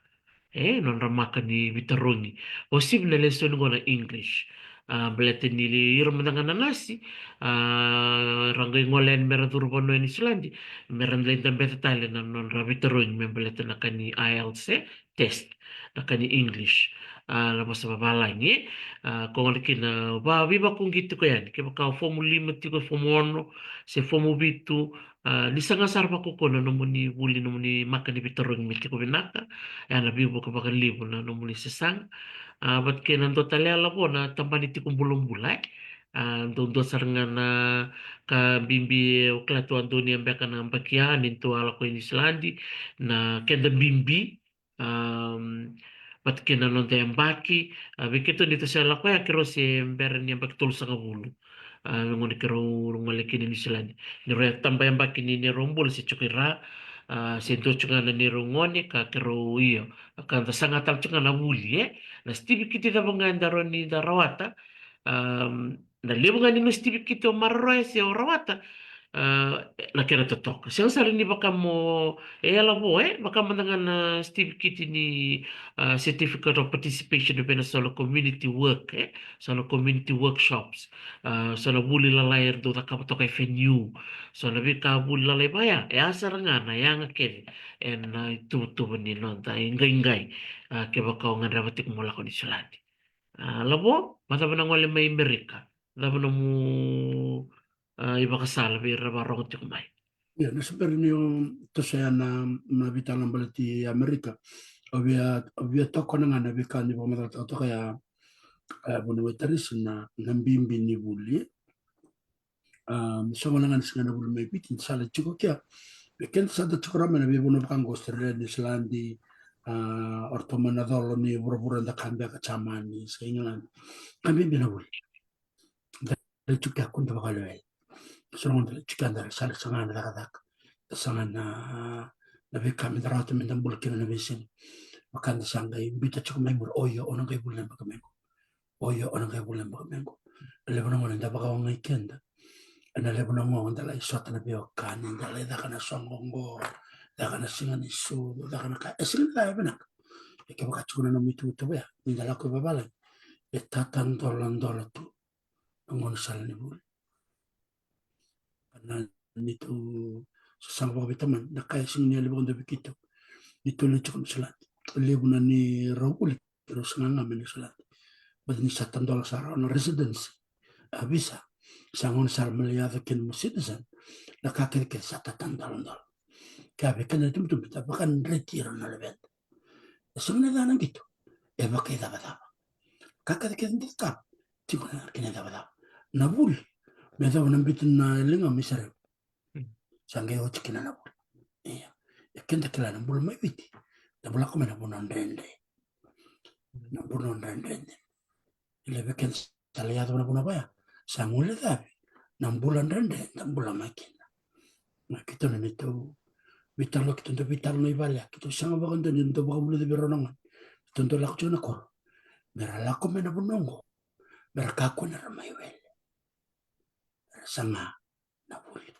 E, nodra maka ni veitarogi. Uasivi na lesoni qo na English. A, baleta ni ira mada ga na nasi, a, ra qai gole yani mera curu vanua e Niusiladi, mera lai dabeca tale na nodra veitarogi me baleta na ka ni IELTS, e, test, na ka ni English. A, na vosa vavalagi, e. A, ko gona kina, va, veivakauqeti tiko yani, kevaka o fomu lima tiko, fomu ono, se fomu vitu, a, ni saga sara vakaukauwa na nomuni vuli, nomuni maka ni veitarogi me tiko vinaka, e na veivuke vakalevu na nomuni sasaga. A, vata kei na dua tale ya Lavo na tabana ni tiko bulabula, e. A, dua, dua sara ga na ka bibi, e, au kila tu a donuya beka na yabaki ya ni tu a lako i Niusiladi, na keda bibi, am, vata kei na noda yabaki, a, vei keitou ni tou se lako ya keirau se bera ni yabaki tolusagavulu. A, na gauna keirau gole kina i Niusiladi. Ni rau ya taba yabaki ni, ni rau bula se tiko i ra, a, se dua tiko ga na neirau gone, ka keirau io. Ka da saga tale tiko ga na vuli, e. Na sitivikiti cava ga eda rawa ni da rawata, am, na levu ga ni na sitivikiti o maroroya se o rawata, a, na kena totoka. Sega sara ni vaka mo, e, Lavo, e, vaka mada ga na sitivikiti ni, a, Certificate of Participation vei na so na community work, e, so na community workshops, a, so na vuli lalai era dau cakava toka e FNU, so na veika vuli lalai vaya, e a sara ga na yaga kece ena ituvatuva ni noda iqaiqai, a, kevaka o gadreva tiko mo lako i Niusiladi. A, Lavo, macava na gole mai Amerika? Cava nomu, a, ivakasala vei ira vakarogo tiko mai? Ia, na se bera ni o toso ya na, na veitala baleti Amerika. Au via, au via tokona ga na veika ni vakamacalataka toka ya, e, vuniwai Tarisi na, na bibi ni vuli. A, me sogo na ga ni siga na vuli mai Viti, ni sa lai tiko kea. Me keda sa da tiko rawa mai na veivanua vaka qo Australia, Niusiladi, a, o ratou mai na colo ni vuravura da ka beka Jamani, se England. Ka bibi na vuli. Da lai tiko kea kua da vakawelewele. So na gauna da lai tiko kea da sa lai saga na cakacaka. Da saga na, na veika me da rawata me da bula kina na veisiga. Vaka da sa qai biuta tiko mai muri, o io, o na qai vuli na yabaki mai qo. O io, o na qai vuli na yabaki mai qo. Levu na gauna da vakaogai keda. Ena levu na gauna da lai sota na veiwekani, da lai caka na soqo qo, caka na siga ni sucu, caka na ka. E sega ni caka e vinaka. E kevaka tiko na nomu ituvatuva ya, ni da lako i vavalagi, e tatadoladola tu na gaunisala ni vuli. Ka na neitou sasaga vakaveitamani, na ka e sega ni yali vakadua vei keitou. Neitou lai tiko Niusiladi, levu na neirau vuli keirau saga ga mai Niusiladi. Baleta ni sa tadola sara na residency, a visa, sa gaunisala me lai yaco kina mo citizen. Na ka kece kece sa tatadoladola. Kea vei keda na itubutubu da vakadreti ira na luveda. E sega ni ca na qito, e vakaicavacava. Ka kece kece da cakava, tiko na kena icavacava. Na vuli, me yacova na biuta na ligamu i Sarajevo. Mm. Sa qai oti kina na vuli. Ia. E keda kila na bula mai Viti, da bula ko mai na vanua dredre. Na vanua dredre. Levu vei keda sa lai yaco na vanua vaya, sa guilecavi na bula dredre da bula mai kina. Na keitou na neitou veitalanoa, keitou dau veitalanoa i vale, keitou sega vakadua ni dau vakavulica vei rau na gone. Keitou dau lako tiko na koro me ra lako mai na vanua oqo, me ra kakua ni ra mai wele. Era saga na vuli.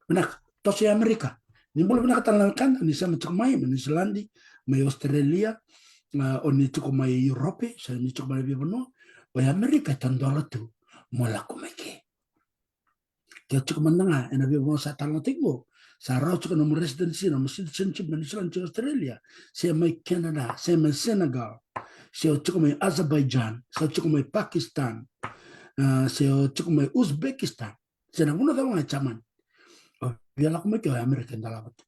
Vinaka, toso i Amerika. Ni bula vinaka tale na wekada ni sema tiko mai, mai Niusiladi, mai Australia, a, o ni tiko mai Europe, se ni tiko mai na veivanua, o i Amerika e tadola tu mo lako mai ke. Ke o tiko mada ga ena veivanua sa talanoataki qo, sa rawa tiko nomu residency, nomu citizenship mai Niusiladi, Australia, se mai Canada, se mai Senegal, se o tiko mai Azerbaijan, se o tiko mai Pakistan, a, se o tiko mai Uzbekistan, se na vanua cava ga e Jamani. O via lako mai ke, o i Amerika e dolava tu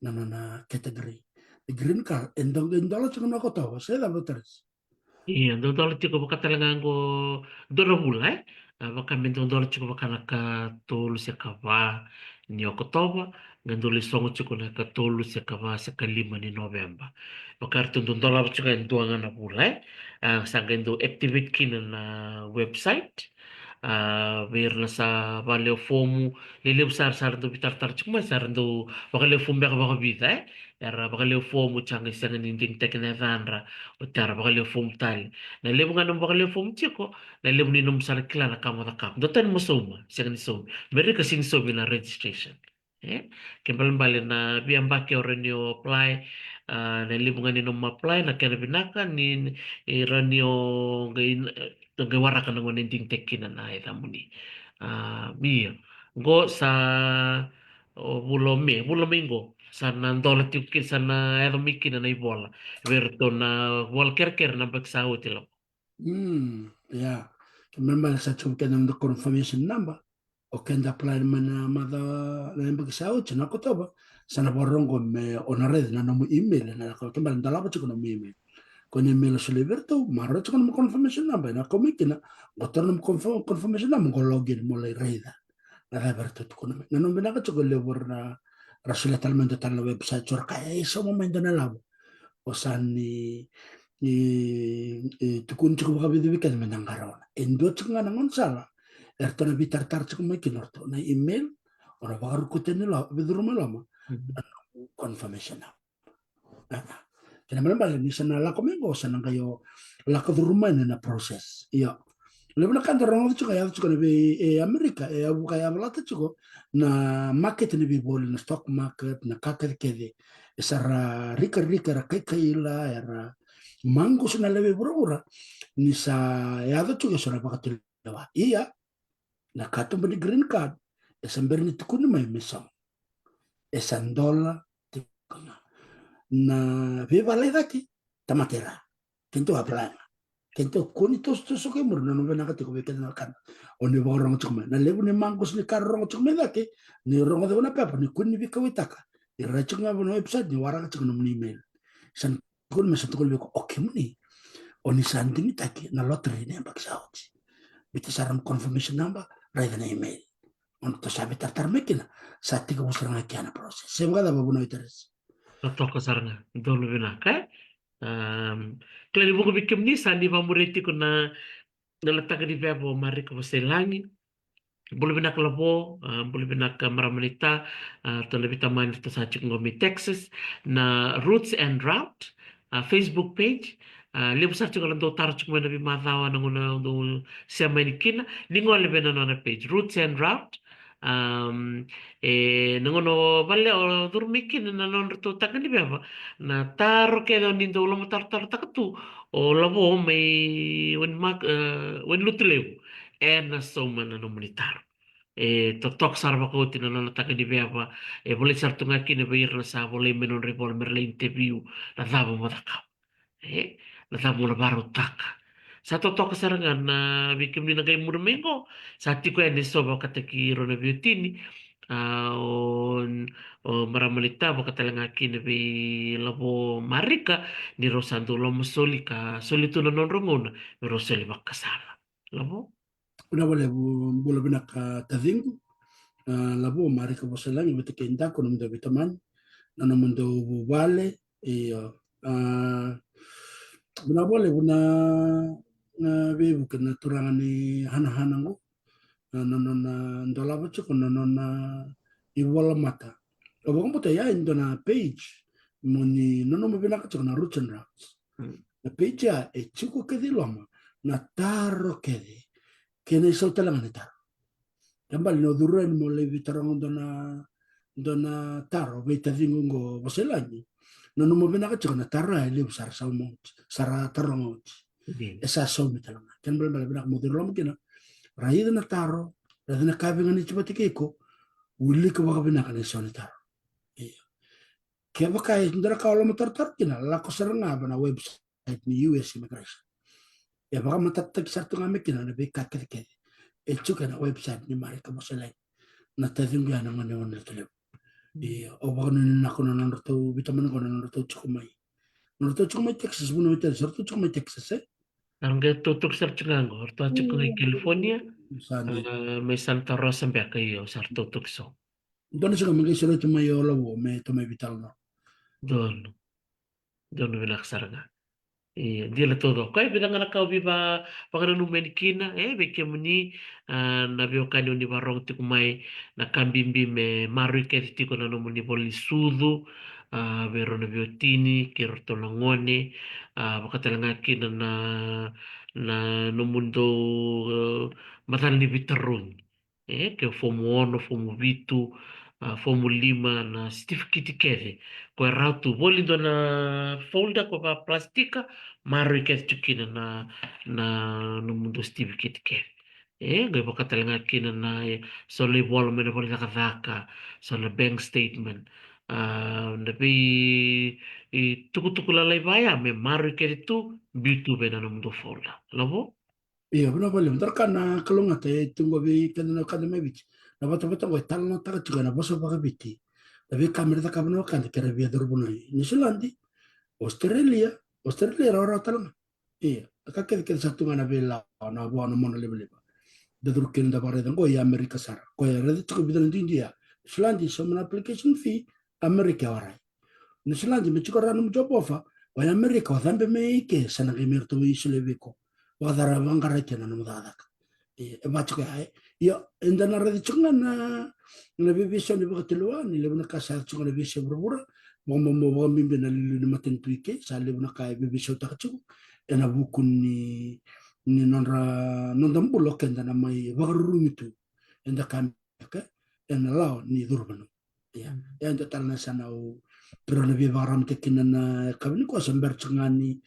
na nona category. E green card e dau qai dola tiko na Okotova, se cava, Teresi? Ia, dau dola tiko vaka tale ga qo, dua na vula, e? A, vaka me dau dola tiko vaka na ka tolu se ka va ni Okotova, qai dau lai sogo tiko na ka tolu se ka va se ka lima ni Noveba. Vaka eratou dau dolava tiko e dua ga na vula, e? A, sa qai dau activate kina na website. A, vei ira na sa vakalewe fomu, lelevu sara sa ra dau veitaratara tiko mai, sa ra dau vakalewe fomu beka vakavica, e? Era vakalewe fomu, sa qai sega ni digitaki na yacadra, oti era vakalewe fomu tale. Na levu ga nomu vakalewe fomu tiko, na levu ni nomu sa na kila na ka mo cakava. Dua tani mo sauma, sega ni saumi. Merika sega ni saumi na registration. E? Kena ibalebale na veiyabaki o rawa ni o apply, a, na levu ga ni nomu apply, na kena vinaka ni, ni rawa ni o qai, qai waraka na gauna e digitaki kina na yacamuni. A, ia. Qo sa, o, vula o Me, vula mai qo, sa na dola tiko kina, sa na yaco mai kina na ivola vei iratou na vola kerekere na yabaki sa oti, Lavo. Mm, ia. Kena ibalebale sa tiko kina na confirmation number. O keda apply mai na macawa na yabaki sa oti, na Okotova, sa na vakarorogo me o na raica na nomu email, na lako, kena ibalebale dolava tiko nomu email. Ko na email o solia vei iratou, maroroya tiko nomu confirmation number, ena kau mai kina, qo taura nomu confirm-, confirmation number, qo login mo lai raica na cava eratou tukuna mai. Na nomu vinaka tiko, levu era na, ra solia tale mai dua tale na website, so ra kaya, e, sauma mai dua na lavo. O sa ni, ni, e, tukuni tiko vakavica vei keda me da qarauna. E dua tiko ga na gaunisala eratou na veitaratara tiko mai kina o ratou, na email, o na vakarukuta ni lo-, veicuruma i loma, mhm, na confirmation number. A, kena ibalebale ni sa na lako mai qo, sa na qai o lako curuma yani na process. Io. Levu na ka da rogoca tiko, e yaco tiko na vei, e Amerika, e yavu ka yavalata tiko na market ni veivoli, na stock market, na ka kecekece. E sa ra rikarika, era kaikaila, era maqusa na lewe i vuravura ni sa yaco tiko eso na vakatulewa. Ia, na katuba ni green card e sa bera ni tukuni mai me sauma. E sa dola tiko ga. Na veivala i cake, tamata i ra. Keitou apply ga. Keitou kua ni tosotoso ke muri, na nomu vinaka tiko vei keda na wekada. O ni vakarorogo tiko mai. Na levu ni maqusa ni ka rorogo tiko mai cake, ni rogoca vua na pepa, ni kua ni veikauwaitaka. Ni rai tiko ga vua na website, ni waraka tiko nomuni email. Sa ni tukuna me sa tukuna vei iko, o kemuni, o ni sa digitaki na lottery ni yabaki sa oti. Biuta sara na confirmation number, raica na email. O na tou sa veitaratara mai kina, sa tekivu sara ga kea na process. Se vakacava vunau, Teresi? Totoka sara ga, donu vinaka, e? Am, kila ni vuqa vei kemuni sa ni vakamuria tiko na, na lataka ni veva o Marika Vosailagi. Bula vinaka Lavo, a, bula vinaka marama naita, a, ratou na veitamani ratou sa tiko qo mai Texas, na Roots and Route, a, Facebook page, a, levu sara tiko na dau taro tiko mai na veimacawa na gauna dau sema yani kina, ni gole vei na nona page, Roots and Route, am, e, na gauna o vale o curu mai kina na nodratou taka ni veva, na taro kece o ni dau lomatarotarotaka tu, o Lavo mai Wainimak-, e, Wainilotulevu. Ena sauma na nomuni taro. E totoka sara vakaoti na nona taka ni veva, e volai sara tu ga kina vei ira na sa volai mai nodra ivola me ra lai interview, na cava mo cakava. E, na cava mo na vakarautaka. Sa totoka sara ga na vei kemuni na qai muri mai qo, sa tiko yani eso vakataki rau na veiwatini, a, o, o marama naita vaka tale ga kina vei Lavo Marika, ni rau sa dau lomasoli ka soli tu na nodrau gauna me rau soli vakasala. Lavo? Vinaka vakalevu, bula vinaka taciqu. A, Lavo Marika Vosailagi vata kei Daku, nomudou veitamani, na nomudou vuvale. Io. A, vinaka vakalevu na, na veivuke na turaga ni hanahana qo. Na, na, na, na dolava tiko na, na, na ivolamata. Au vakabauta ya e dua na page mo ni nanuma vinaka tiko na Roots and Routes. Na page ya e tiko kece i loma na taro kece kei na isau tale ga ni taro. Ke bale ni o curu yani mo lai veitaroga dua na, dua na taro vei taciqu qo Vosailagi, nanuma vinaka tiko na taro ya e levu sa ra sauma oti, sa ra taroga oti. E sa saumi tale ga. Kena ibalebale vinaka mo curu loma kina, raica na taro, raica na ka e veiganiti vata kei iko, wilika vakavinaka na isau ni taro. Ia, kevaka e dua na ka o lomatarotaro kina, lako sara ga va na website ni U S Immigration. E vakamatatataki sara tu ga mai kina na veika kecekece e tiko ena website ni Marika Vosailagi. Na taciqu ya na gone o Nilatulevu. Ia, au vakanuinui vinaka na nodratou veitamani qo na nodratou tiko mai. Nodratou tiko mai Texas, vuna vei tale sa ratou tiko mai Texas, e? Era qai totoki sara tiko ga qo, ratou a tiko ga i California. Sa dina. A, mai Santa Rosa beka, io, sa ratou toki so. Dua na siga me qai soli tu mai o Lavo me tou mai veitalanoa. Donu. Donu vinaka sara ga. Ia, dina taucoko. E vica ga na ka au via vakananuma yani kina, e, vei kemuni, a, na veiwekani o ni vakarorogo tiko mai, na ka bibi me maroroi kece tiko na nomuni ivola ni sucu, a, vei rau na veiwatini kei ratou na gone, a, vakatale ga kina na, na nomudou, e, macala ni veitarogi. E, ke fomu ono, fomu vitu, a, fomu lima, na sitifiketi kece. Ko e rawa tu, voli dua na folder ko vakapalasitaka, maroroi kece tu kina na, na nomudou sitifiketi kece. E, qai vakatale ga kina na, e, so na ivola mai na vale ni cakacaka, so na bank statement. A, na vei, e, tukutuku lalai vaya, me maroroi kece tu, biu tu vei na nomudou folder. Lavo? Ia, vinaka vakalevu. Dua na ka na kalougata e tu qo vei keda na wekada mai Viti. Na vatavata qo e talanoataka tiko ena vosa vakaViti na veika me ra cakava na wekada ke ra via curu vanua i Niusiladi, Australia, Australia rawarawa tale ga. Ia, na ka kecekece sa tu ga na veilawa, na vua na mona livaliva. Da curu kina da vakaraica qo i Amerika sara. Ko e raica tiko vica na duidui ya. Niusiladi, sauma na application fee, Amerika e warai. Niusiladi, me tiko rawa nomu job offer, o i Amerika o cabe mai ke, sa na qai me ratou isolia vei iko. Vakacava, vakaqara kina na nomu cakacaka. E, e vaka tiko ya, e. Ia, eda na raica tiko ga na, na veiveisau ni vakatulewa, ni levu na ka sa yaco tiko ga na veisau vuravura, vakabobo, vakabibi na iliuliu ni matanitu i ke, sa levu na ka e veiveisautaka tiko, ena vuku ni, ni nodra, noda bula o keda na mai vakarurugi tu, eda ka beka ena lawa ni curu vanua. Ia, e dua tale na yasana au, keirau na via vakararamataka kina na yakavi nikua, se bera tiko ga ni,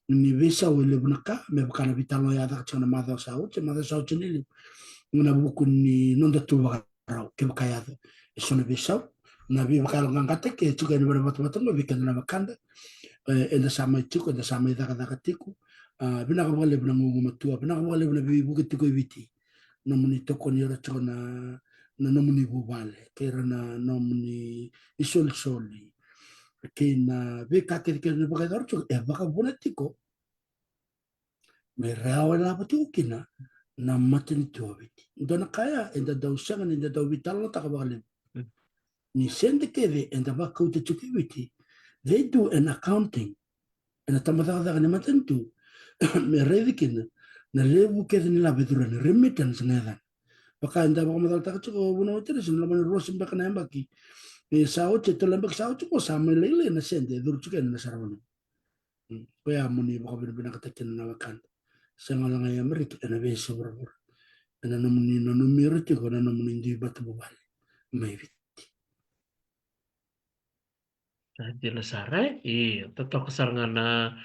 ni veisau e levu na ka, me vaka na veitalanoa e yaco tiko na macawa sa oti, macawa sa oti ni liu. Ena vuku ni noda tu vakarau, kevaka e yaco eso na veisau, na veivakayaloqaqataki e tiko yani vei na vatavata qo, vei keda na wekada. E, eda sa mai tiko, eda sa mai cakacaka tiko. A, vinaka vakalevu na gugumatua, vinaka vakalevu na veivuke tiko i Viti. Nomuni tokoni ira tiko na, na nomuni vuvale, kei ira na nomuni isolisoli, kei na veika kecekece ni vakayacora tiko, e vakavuna tiko me rawa e lava tiko kina na matanitu o Viti. Dua na ka ya eda dau sega ni da dau veitalanoataka vakalevu. Mm. Ni sede kece eda vakauta tiko i Viti, they do an accounting ena tabacakacaka ni matanitu me raici kina na levu kece ni lava e curu yani, remittance na yacana. Vaka eda vakamacalataka tiko vunau, Teresi, na loma ni rua se beka na yabaki. E sa oti, e tolu na yabaki sa oti qo, sa mai lailai na sede e curu tiko yani na saravanua. Mm. Koya mo ni vakavinavinakataka kina na wekada. Sega wale ga i Amerika, ena veiyasai vuravura. Ena nomuni nanumi ira tiko na nomuni dui matavuvale mai Viti. A, dina sara, e? Io, totoka sara ga na,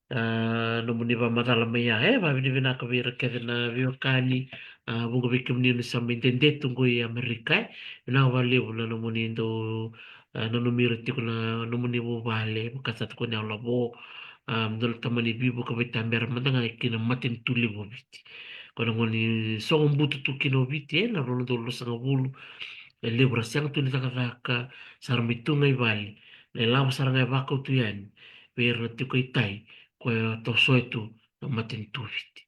a, nomuni vakamacala mai ya, e, vakavinavinaka vei ira kece na veiwekani, a, vuqa vei kemuni ni sa mai dede tu qo i Amerika, e. Vinaka vakalevu na nomuni dau, a, nanumi ira tiko na nomuni vuvale, vaka sa tukuni au, Lavo, a, dau na tamani veivuke vakaitabera mada ga ki na matanitu levu o Viti. Ko na gauna ni sogo butu tu kina o Viti, e, na rua na udolu ruasagavulu, e levu ra sega tu ni cakacaka, sa ra mai tu ga i vale. Na ilavo sara ga e vakau tu yani vei ira na tiko i tai, koya e tosoya tu na matanitu o Viti.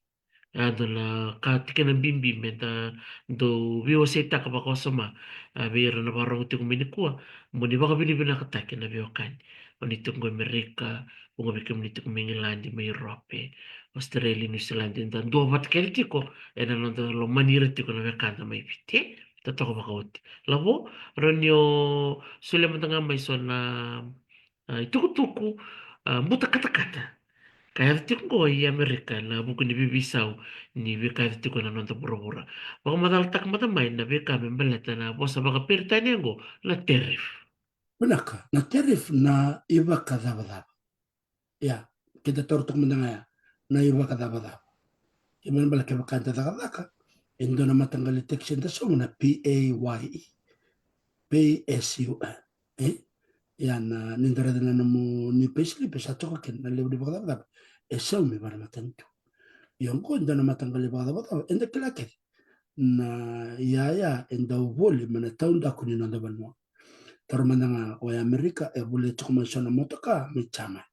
E dua na ka tikina bibi me da dau veiwaseitaka vakawasoma, a, vei ira na vakarorogo tiko mai nikua, mo ni vakavinavinakataki na veiwekani. O ni tiko qo i Amerika, vuqa vei kemuni tiko mai Igiladi, mai Europe, Australia, New Zealand, da duavata kece tiko ena noda lomani ira tiko na wekada mai Viti. totoka vakaoti. Lavo, rawa ni o solia mada ga mai so na, a, itukutuku, a, buta katakata ka yaco tiko qo i Amerika ena vuku ni veiveisau ni veika yaco tiko ena noda vuravura. Vakamacalataka mada mai na veika me baleta na vosa vakaperitania qo na tariff. Vinaka, na tariff na ivakacavacava. Ia, keda taura toka mada ga ya, na ivakacavacava. Kena ibalebale kevaka eda cakacaka e dua na mataqali tax eda sauma na P A Y E, pay as you earn. E? Ia na, ni da raica na nomu new payslip e sa toka kina na levu ni vakacavacava e saumi vua na matanitu. Ia oqo e dua na mataqali vakacavacava eda kila kece, na iyaya e dau voli mai na taudaku ni noda vanua. Taura mada ga o Amerika e volia tiko mai so na motoka mai Jamani.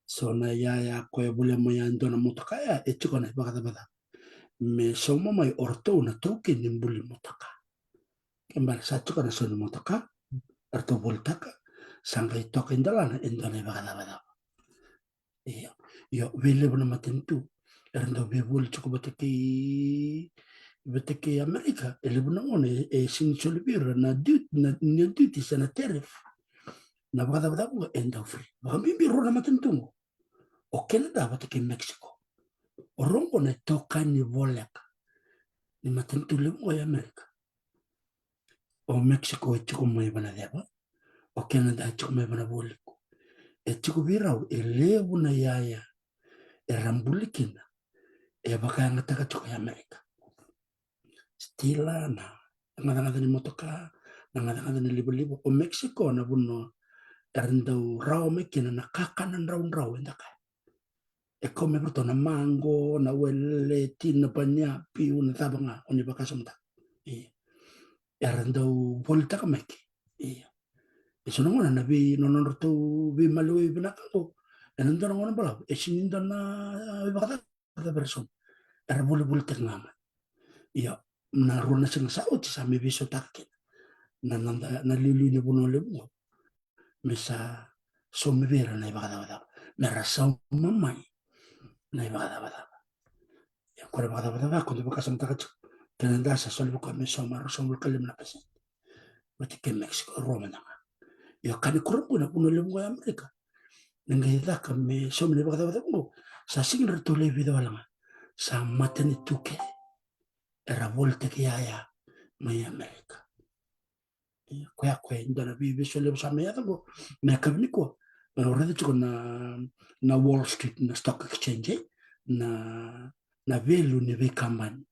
So na iyaya ko e volia mai e dua na motoka ya e tiko na ivakacavacava me sauma mai o ratou na taukei ni buli motoka. Kena ibalebale sa tiko na sau ni motoka, ratou volitaka, sa qai toka i dalana e dua na ivakacavacava. Io, io, vei levu na matanitu era dau veivoli tiko vata kei, vata kei Amerika, e levu na gauna e, e sega ni soli vei ira na duty, na, na duty se na tariff. Na vakacavacava qo e dau free. Vakabibi rua na matanitu qo, o Canada vata kei Mexico. O rau qo na itokani voleka ni matanitu levu qo i Amerika. O Mexico e tiko mai vua na ceva, o Canada e tiko mai vua na vualiku. E tiko vei rau e levu na iyaya era buli kina e vakayagataka tiko i Amerika. Stila, na gacagaca ni motoka, na gacagaca ni livaliva. O Mexico na vanua era dau rawa mai kina na kakana draudrau eda kaya. E kau mai vei ratou na maqo, na wele, tina, pania, piu, na cava ga o ni vakasamataka. Io. Era dau volitaka mai ke. Io. E so na gauna na vei, na nodratou veimaliwai vinaka qo, ena dua na gauna balavu e sega ni dua na ivakacavacava era sauma. Era volivolitaki ga mai. Io, na rua na siga sa oti sa mai veisautaka kina na, na, na liuliu ni vanua levu qo me sa saumi vei ira na ivakacavacava, me ra sauma mai na ivakacavacava. Ia ko na vakacavacava ko na vakasamataka tiko, Canada sa soli vei koya me sauma, rua sagavulu ka lima na pasede. Vata kei Mexico rua mada ga. Ia ka ni kurabui na vanua levu qo i Amerika, na qai caka me saumi na ivakacavacava qo, sa sega ni ratou lewe vica wale ga, sa matanitu kece era volitaki iyaya mai Amerika. Ia, koya, koya e dua na vei, veisolevu sa mai yaco qo. Na yakavi nikua, e, o raica tiko na, na Wall Street, na stock exchange, e, na, na value ni veikabani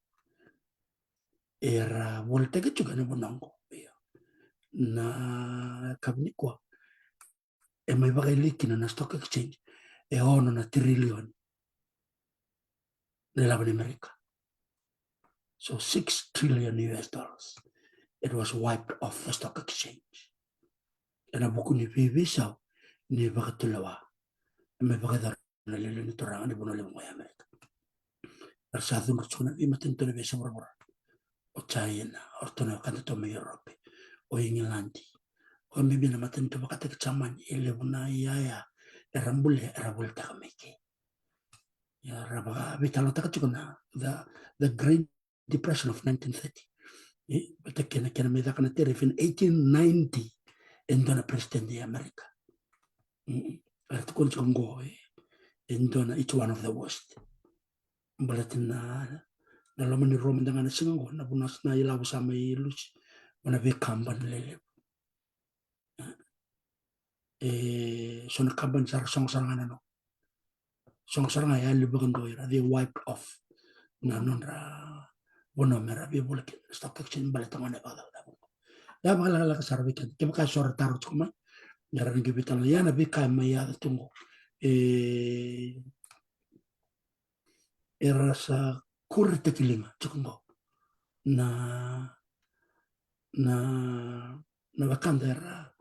era volitaki tiko ena vanua qo. Io. Na yakavi nikua e mai vakayalia kina na stock exchange e ono na tirilioni na ilavo ni Amerika. So six trillion U S dollars, it was wiped off the stock exchange. Ena vuku ni veiveisau ni vakatulewa e mai vakayacora na iliuliu ni turaga ni vanua levu qo i Amerika. Era sa cudru tiko na veimatanitu ena veiyasa vuravura. O China, o ratou na wekada tu mai Europe, o Igiladi, o bibi na matanitu vakataki Jamani, e levu na iyaya era bulia, era volitaka mai ke. Ia, ra vakaveitalanoataka tiko na the, the Great Depression of nineteen thirty. E, vata kei na kena mai caka na tariff in eighteen ninety, e dua na president i Amerika. Mm. Era tukuna tiko qo, e, e dua na, it's one of the worst. Baleta na, na loma ni rua mada ga na siga qo, na vanua, na ilavo sa mai lusi vua na veikabani lelevu. E, so na kabani sa ra sogo sara ga na no. Sogo sara ga, e yali vakadua o ira, they wiped off na nodra vanua me ra veivolitaki ena stock exchange baleta ga na ivakacavacava qo. Ia, vakalekaleka sara vei keda. Kevaka e so era taro tiko mai, era na qai veitalanoa. Ia, na veika e mai yaco tu qo, e, era sa kuretaki liga tiko qo na, na, na wekada era,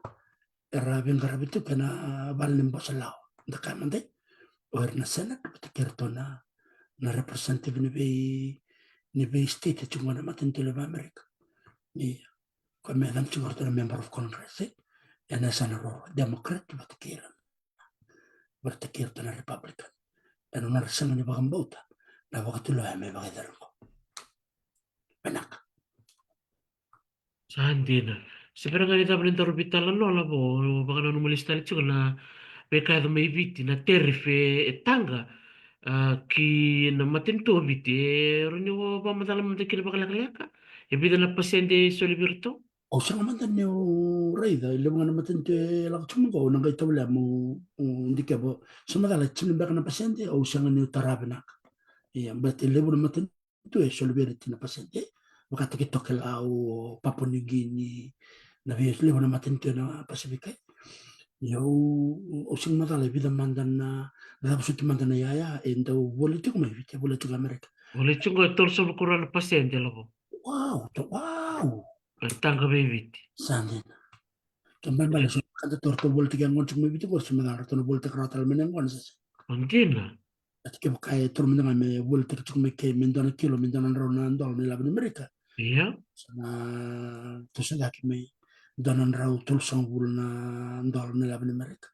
era veiqaravi tiko ena vale ni bose lawa. Da kaya mada, o ira na Senate vata kei iratou na, na representative ni vei, ni vei state e tiko qo na matanitu levu i Amerika. Ia, koya me yacana tiko o iratou na member of Congress, e, ena yasana ruarua, Democrat vata kei ira, vata kei iratou na Republican. Ena nodra sega ni vakabauta na vakatulewa e mai vakayacori qo. Vinaka. A dina. Se bera ga ni cava ni daru veitalanoa, Lavo, vakananuma lesu tale tiko na veika yaco mai Viti, na tariff e, e taqa, a, ki na matanitu o Viti, e rawa ni o vakamacala mada kina vakalekaleka? E vica na pasede e soli vei iratou? Au sega mada ni o raica, e levu ga na matanitu e lako tiko mai qo, au na qai tovolea meu, u, dikeva. Se macala e tini beka na pasede, au sega ni o tara vinaka. Ia, but e levu na matanitu tu e soli vei ira e tini na pasede. Vakataki Tokelau, Papua New Guinea, na vei levu na matanitu ena Pasifika. Ia au, au sega ni macala e vica mada na, na cava soti mada na iyaya e dau voli tiko mai Viti, e voli tiko Amerika. Voli tiko e tolusagavulu karua na pasede, Lavo. Wow, to, wow. E taqa vei Viti. Sa dina. Kena ibalebale, so ka da tou volitaki yaqona tiko mai Viti qori, se macala ratou na volitaki rawa tale mai na yaqona, se sega? O dina. Ati kevaka e toro mada ga me volitaki tiko mai ke me dua na kilo, me dua na drau na dola na ilavo ni Amerika. Ia. Sa na toso cake mai dua na drau tolusagavulu na dola na ilavo ni Amerika.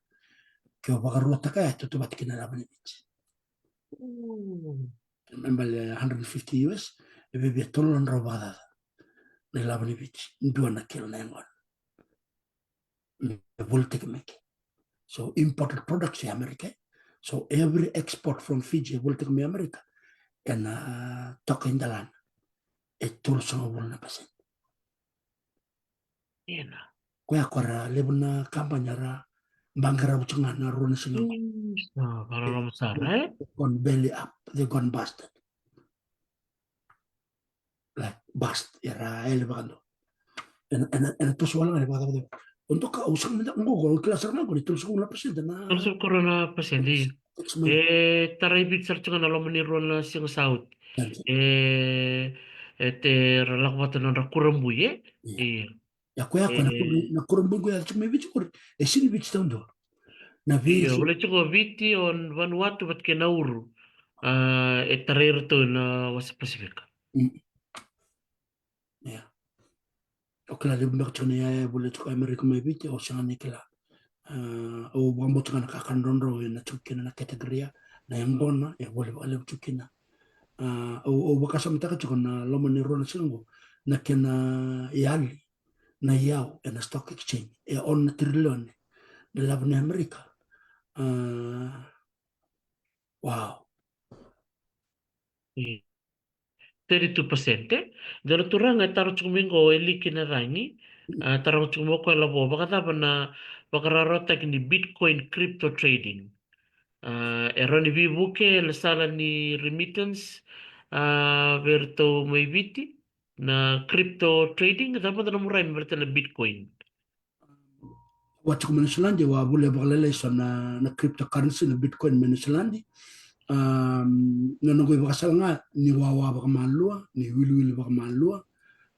Ke o vakaruataka ya, e tautauvata kei na ilavo ni Viti. Mm. Kena ibalebale hundred fifty U S, e viavia tolu na drau vakacaca na ilavo ni Viti, dua na kilo na yaqona. Me volitaki mai ke. So imported products e Amerika. So every export from Fiji e volitaki mai Amerika, ena toka i dalana e tolusagavulu na pasede. Ena. Koya ko ra levu na kabani era baqara vutu ga na rua na siga qo. Mm, sa vakararama sara, e? They gone belly up, they gone busted. Like, bust, era yali vakadua. Ena, ena, ena toso wale ga ni vakacavacava. O dua ka, au sega mada, qo, qo, kila sara ga qo ni tolusagavulu na pasede na. Tolusagavulu karua na pasede, ia. Tax mai. E tarai Viti sara tiko ga na loma ni rua na siga sa oti. Ia. E, e te ra lako vata na nodra kurabui, e? Ia. Ia. Ia koya ko na, e, kura, na kurabui ko ya tiko mai Viti qori. E sega ni Viti taudua. Na vei, io, vale tiko Viti, o Vanuatu vata kei Nauru. A, e tarai iratou na wasa Pasifika. Mm. Ia. Au kila levu beka tiko na iyaya e voli tiko Amerika mai Viti, au sega ni kila. A, au vakabauta ga na kakana drodro ena tiko kina na category ya, na yaqona e voli vakalevu tiko kina. A, au, au vakasamataka tiko na loma ni rua na siga qo, na kena yali na iyau ena stock exchange, e ono na tirilione na ilavo ni Amerika. A, wow. Thirty-two percent, e? Dua na turaga e taro tiko mai qo, e Liki na Ragi. A, taro tiko mai o koya, Lavo, vakacava na vakarawarawataki ni Bitcoin crypto trading? A, e rawa ni veivuke ena sala ni remittance, a, vei iratou mai Viti, na crypto trading, cava mada na murai me baleta na Bitcoin? Au a tiko mai Niusiladi, au a volia vakalailai eso na, na cryptocurrency, na Bitcoin mai Niusiladi. Am, na noqu ivakasala ga ni wawa vakamalua, ni wiliwili vakamalua.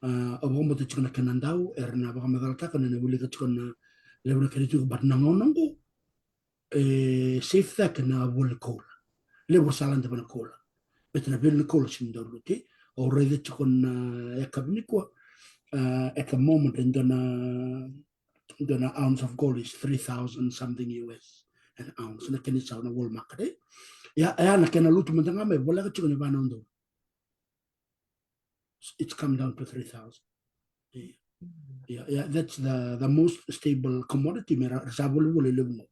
A, au vakabauta tiko na kena dau, era na vakamacalataka, na, na wilika tiko na levu na kena tiko, but na gauna qo e safe cake na voli koula. Levu era sa lade vua na koula. Baleta na value ni koula sega ni dau luti. Au raica tiko na yakavi nikua, a, at the moment e dua na, dua na ounce of gold is three thousand something U S an ounce. Na kena isau na world market, e? Ia, ia na kena lutu mada ga mai, voleka tiko ni va na udolu. It's come down to three thousand. Yeah. Yeah, yeah, that's the, the most stable commodity me ra, ra sa volivoli levu qo.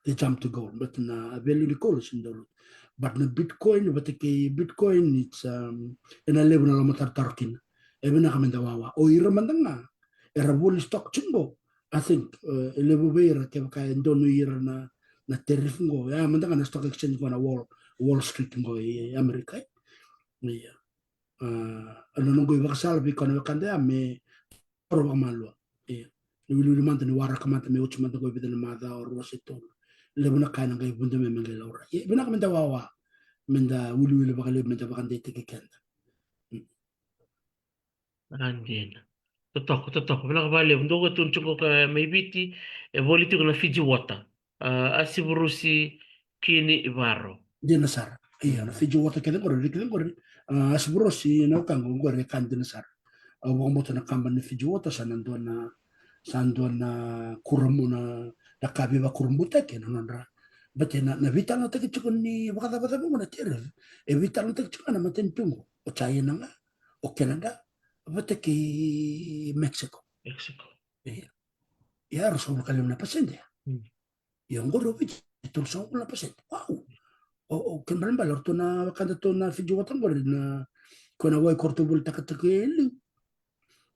They jump to gold, but na value ni koula sega ni dau lutu. But na Bitcoin, vata kei Bitcoin, it's, um, ena levu na lomatarotaro kina. E vinaka meda wawa. O ira mada ga era voli stock tiko qo, I think, uh, e levu vei ira kevaka e donui ira na, na tariff qo. Ya mada ga na stock exchange qo na Wall, Wall Street qo e Amerika, e? Ia. A, na noqu ivakasala vei koya na wekada ya me toro vakamalua. Ia. Ni wiliwili mada, ni waraka mada me oti mada qo e vica na macawa, rua se tolu. Levu na ka ena qai vodo me, me qai laurai. Ia, vinaka meda wawa. Meda wiliwili vakalevu, meda vakadeitaki keda. Mm. A dina. Totoka, totoka. Vinaka vakalevu. Dua qo e tukuni tiko qo mai Viti, e voli tiko na Fiji Water. A, Asivurusi, Kini, Varo. Dina sara. Ia, na Fiji Water kece qori, kece qori. A, Asivurusi, na wekaqu qori, e ka dina sara. Au vakabauta na kabani ni Fiji Water sa na dua na, sa dua na kuramu na, na ka veivakurabuitaki na nodra. Baleta na, na veitalanoataki tiko ni vakacavacava qo na tariff, e veitalanoataki tiko na matanitu qo. O China ga, o Canada, vata kei Mexico. Mexico. Ia, ia, ruasagavulu ka lima na pasede. Ia oqori o Viti e tolusagavulu na pasede. Wow. O, o, kena ibalebale o ratou na wekadatou na Fiji Water oqori na, ko na wai ko ratou volitaka tiko e liu.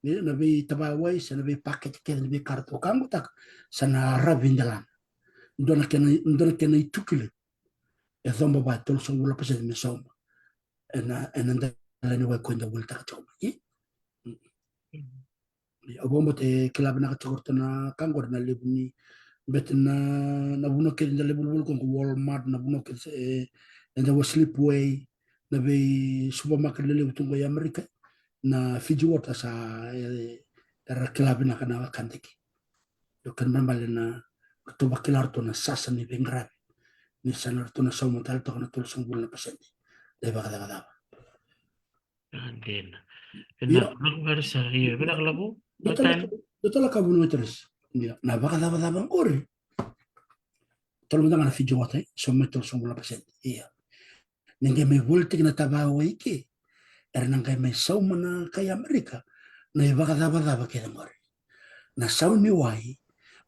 Ia, na veitavaya wai se na veipakete kece ni veika ratou kaqutaka, sa na ravi delana. Dua na kena, dua na kena ituki levu. E coba va e tolusagavulu na pasede me sauma ena, ena dela ni wai ko eda volitaka tiko mai. Au vakabauta e kila vinaka tiko o ratou na ka oqori na levu ni, bete na, na vanua kece eda lai vulavula ko qo, Walmart, na vanua kece, e, eda vo Slipway, na vei supermarket lelevu tu qo i Amerika, na Fiji Water sa, e, era kila vinaka na wekada ki. Io, kena ibalebale na, ratou vakila ratou na sasa ni veiqaravi. Ni sa na ratou na sauma tale toka na tolusagavulu na pasede. Dai vakacavacava. A, dina. Vinaka, vinaka sara, io, vinaka Lavu. Dua tale ka, dua tale ka vunau e Teresa. Ia, na vakacavacava oqori. Tolu mada ga na Fiji Water, e, sauma mai tolusagavulu na pasede. Ia. Ni qai mai volitaki na tavaya wai ke, era na qai mai sauma na kai Amerika na ivakacavacava kece oqori. Na sau ni wai,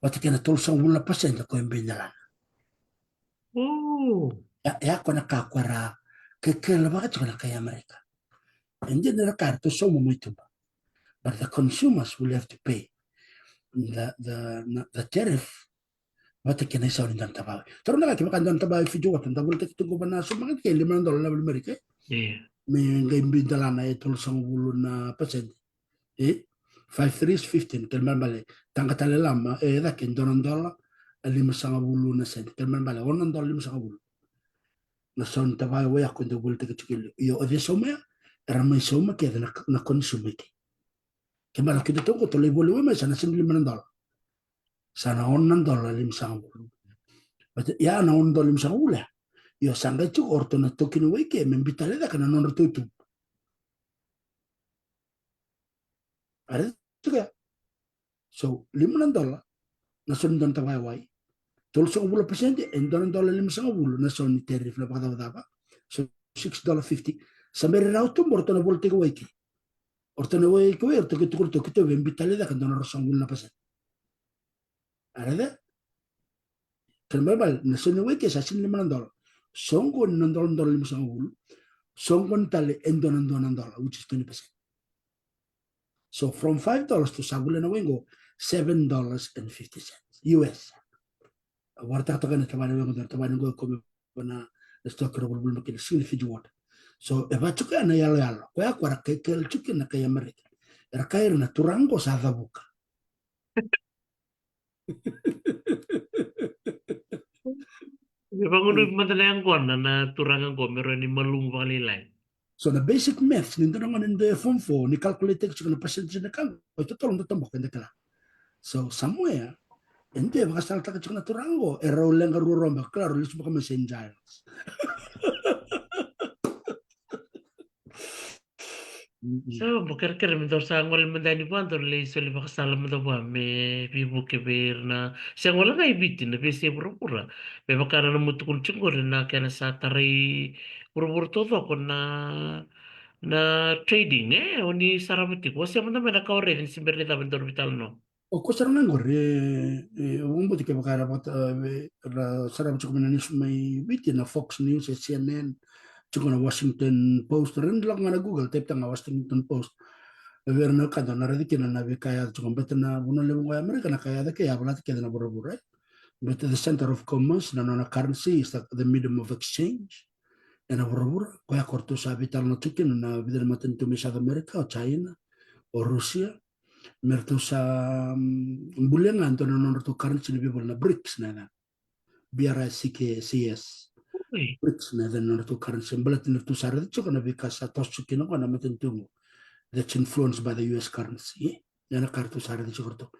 vata kei na tolusagavulu na pasede ko e bi delana. Ia, ia ko na ka ko era kekele vaka tiko na kai Amerika. E dina na ka eratou sauma mai tuba. But the consumers will have to pay the, the, na, the tariff vata kei na isau ni dua na tavaya wai. Taura mada ga kevaka e dua na tavaya wai Fiji Water, da volitaki tu qo va na supermarket ke lima na dola na levu ni Amerika, e? Io. Me qai bi delana e tolusagavulu na pasede. E? Five three is fifteen, kena ibalebale. Taqa tale loma, e, cake dua na dola, a, limasagavulu na sede. Kena ibalebale, ono na dola limasagavulu. Na sau ni tavaya wai ko eda volitaki tiko e liu. Io, o cei sauma ya? Era mai sauma kece na, na consumer ke. Kena ibalebale keitou qo, tou lai voli wai mai sa na sega ni lima na dola. Sa na ono na dola limasagavulu. But ia na ono na dola limasagavulu ya, io, sa qai tiko o ratou na taukei ni wai ke me bi tale cake na nodratou tubu. A raica tiko ya. So, lima na dola na sau ni dua na tavaya wai. Tolusagavulu na pasede, e dua na dola limasagavulu na sau ni tariff na vakacavacava. So, six dollar fifty. Sa bera ni rawa tubu o ratou na volitaki wai ke. O ratou na wai ke, o ratou ke tukuna ratou, keitou via bi tale cake dua na ruasagavulu na pasede. A raica? Kena ibalebale, na sau ni wai ke sa sega ni lima na dola. Soqoni na dola, dola limasagavulu. Soqoni tale e dua na, dua na dola, which is twenty percent. So from five dollars tou sa volia na wai qo, seven dollars and fifty cents U S. Au vakaraitaka toka na tavaya na wai qo, tavaya na wai qo e kau mai vua na, na stock era vulavula mai kina, sega ni Fiji Water. So e vaka tiko ya na iyaloyalo. Koya ko era kekele tiko kina na kai Amerika. Era kaya ira na turaga qo sa cavuka. Me vagunuvi mada na yaqona na turaga qo me rawa ni malumu vakalailai. So na basic maths ni dua na gone ni dua e form four, ni calculate-taki tiko na percentage ni ka qo, e totolo na tabaka eda kila. So somewhere e dua e vakasalataka tiko na turaga qo, e rau leqa ruarua beka, kila, rau lesu beka mai Saint Giles. Mm, mm. So, mo kerekere me dou sa gole mada yani vua, dou lai soli vakasala mada vua me veivuke vei ira na, se gole ga i Viti, na veiyasai vuravura. Me vaka na nomu tukuna tiko qori, na kena sa tarai vuravura taucoko na, na trading, e? O ni sarava tiko, wasea mada mai na ka o raica ni se bera ni cava e dua na veitalanoa. O koya sara ga qori, e, e, au vakabauta kevaka era vata, e, era sarava tiko mai na news mai Viti, na Fox News, e, C N N, tiko na Washington Post, era na lako ga na Google, type-taka ga Washington Post. E, vei ira na wekada na raica kina na veika e yaco tiko, baleta na vanua levu qo e Amerika, na ka e yaco ke e yavalati kece na vuravura, e. Baleta the center of commerce, na nona currency is the, the medium of exchange. Ena vuravura, koya ko ratou sa veitalanoa tiko kina na vica na matanitu mai South America, o China, o Russia, me ratou sa, mm, bulia ga e dua na nodratou currency ni veivola, na brics na yacana. B R I C K, C S. Oi. Brics na yacana nodratou currency. Baleta ni ratou sa raica tiko na veika sa toso tiko kina qo na matanitu qo. That's influenced by the U S currency, e? Ia na ka ratou sa raica tiko ratou.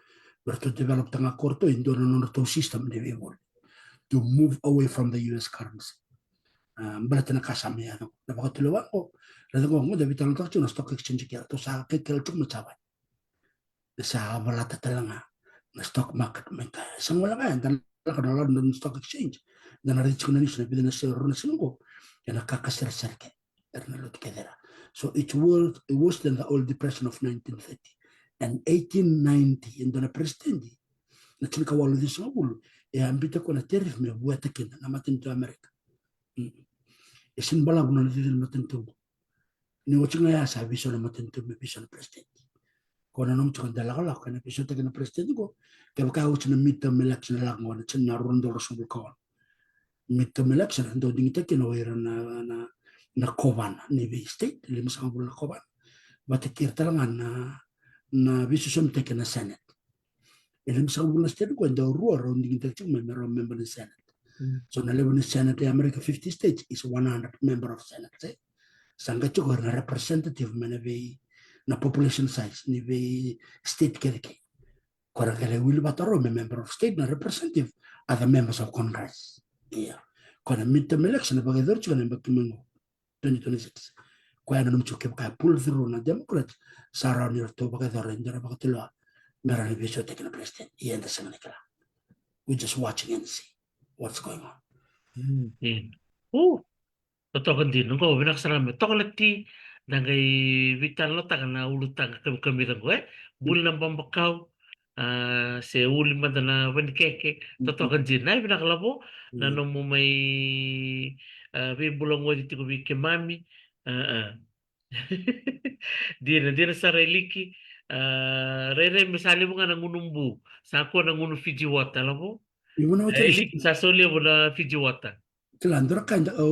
Ratou develop-taka ga ko ratou e dua na nodratou system ni veivoli. To move away from the U S currency. A, baleta na ka sa mai yaco. Na vakatulewa qo, raica qo, qo da veitalanoataka tiko na stock exchange ke ratou sa kekele tiko mai Japani. Na sa valata tale ga na stock market mai kea. Sa gole ga, da lako na London Stock Exchange. Da na raica tiko na news na vica na siga, rua na siga qo. Ia na ka ka seresere ke. Era na lotu kece ra. So it's worse, worse than the old depression of nineteen thirty. And eighteen ninety, e dua na peresitedi, na tinikawalu ciwasagavulu, e a biuta koya na tariff me vueta kina na matanitu o Amerika. Mm. E sega ni balavu na nona cici na matanitu qo. Ni oti ga ya sa veisau na matanitu me veisau na peresitedi. Ko na nomu tiko da lakolako ena veisautaki na peresitedi qo. Kevaka e oti na midterm election e lako qo na jini na rua na udolu ruasagavulu ka ono. Midterm election e dau digitaki kina o ira na, na, na kovana ni vei state, limasagavulu na kovana. Vata kei ira tale ga na, na veisosomitaki na Senate. E limasagavulu na state qo e dau rua rau digitaki tiko mai me rau member ni Senate. Mm. So na levu ni Senate e Amerika, fifty states is one hundred member of Senate, e? Sa qai tiko na representative mai na vei, na population size ni vei state kece kei. Ko ra qai lai wili vata rau me member of state, na representative are the members of Congress. Ia. Ko na midterm election e vakayacori tiko na yabaki mai qo, twenty twenty-six. Koya e nanuma tiko kevaka e pull through na Democrats, sa rawa ni ratou vakayacora e dua na vakatulewa me rawa ni veisautaki na president. Ia eda sega ni kila. We're just watching and see what's going on. Mm. Mm. Ooh. Totoka dina. Qo vinaka sara ga me toka lati, da qai veitalanoataka na ulutaga kamikamica qo, e? Buli na babakau, a, se uli mada na vanikeke, totoka dina. E vinaka Lavo, na nomu mai, a, veibulagoci tiko vei keimami. A, a. Dina, dina sara Eliki. A, rairai me sa levu ga na gunu bu. Sa kua na gunu Fiji water, Lavo. Io, na water. E, Eliki, sa so levu na Fiji water. Kila, dua na ka eda, o,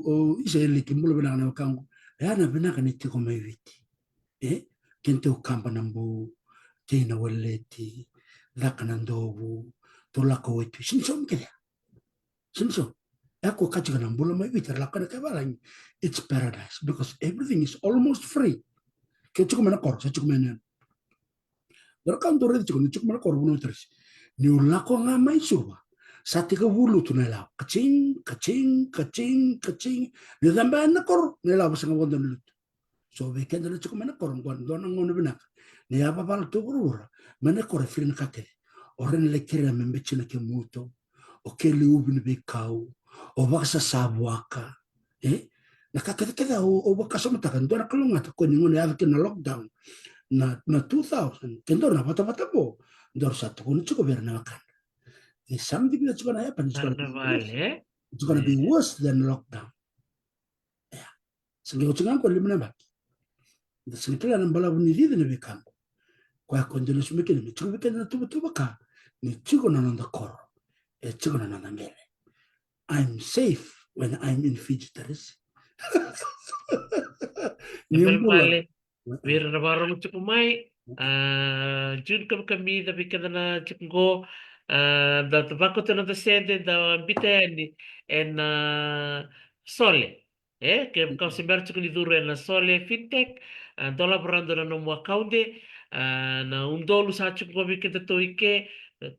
o, isa Eliki, bula vinaka na wekaqu. E a na vinaka ni tiko mai Viti. E? Keitou kaba na bu, kei na waleti, caka na dovu, tou lako Waitui. Sega ni so me kece ya. Sega ni so. E a ko ka tiko na bula mai Viti, ra lako na kai valagi. It's paradise because everything is almost free. Ke tiko mai na koro, sa tiko mai na Dua na ka dau raici tiko, ni tiko mai na koro, vanua Tarisi. Niu lako ga mai Suva, sa tekivu lutu na ilavo. Kaching, kaching, kaching, kaching. Niu cabe yani na koro, na ilavo sega vakadua ni lutu. So vei keda na tiko mai na koro, qo dua na gauna vinaka. Ni yavavala tu vuravura mai na koro, e free na ka kece. O rai na lai kerea me beci na kemu uto, o keli uvi ni veikau, o vakasasa vuaka. E? Na ka kece kece au, au vakasamataka, dua na kalougata, ko ni gauna yaco kina na lockdown. Na, na two thousand, ke dua na vatavata vo, dua sa tukuni tiko vei ira na wekada. There's something that's gonna happen. It's gonna be worse. It's gonna be worse than lockdown. Ia. Sa qai oti ga qo lima na yabaki. Da sega ni kila na balavu ni cici na veika qo. Koya ko dau lesu mai kina me tiko vei keda na tuvatuva ka ni tiko na noda koro. E tiko na noda qele. I'm safe when I'm in Fiji, Tarisi. Ni bula. Vei ira na vakarorogo tiko mai, a, June kamikamica vei keda na tiko qo, a, da vakauta na noda sede, da bita yani ena, a, Sole. E, ke, mm, kau se bera tiko ni curu ena Sole Fintech, a, dolava rau na nomu akaude, a, na udolu sa tiko qo vei kedatou i ke,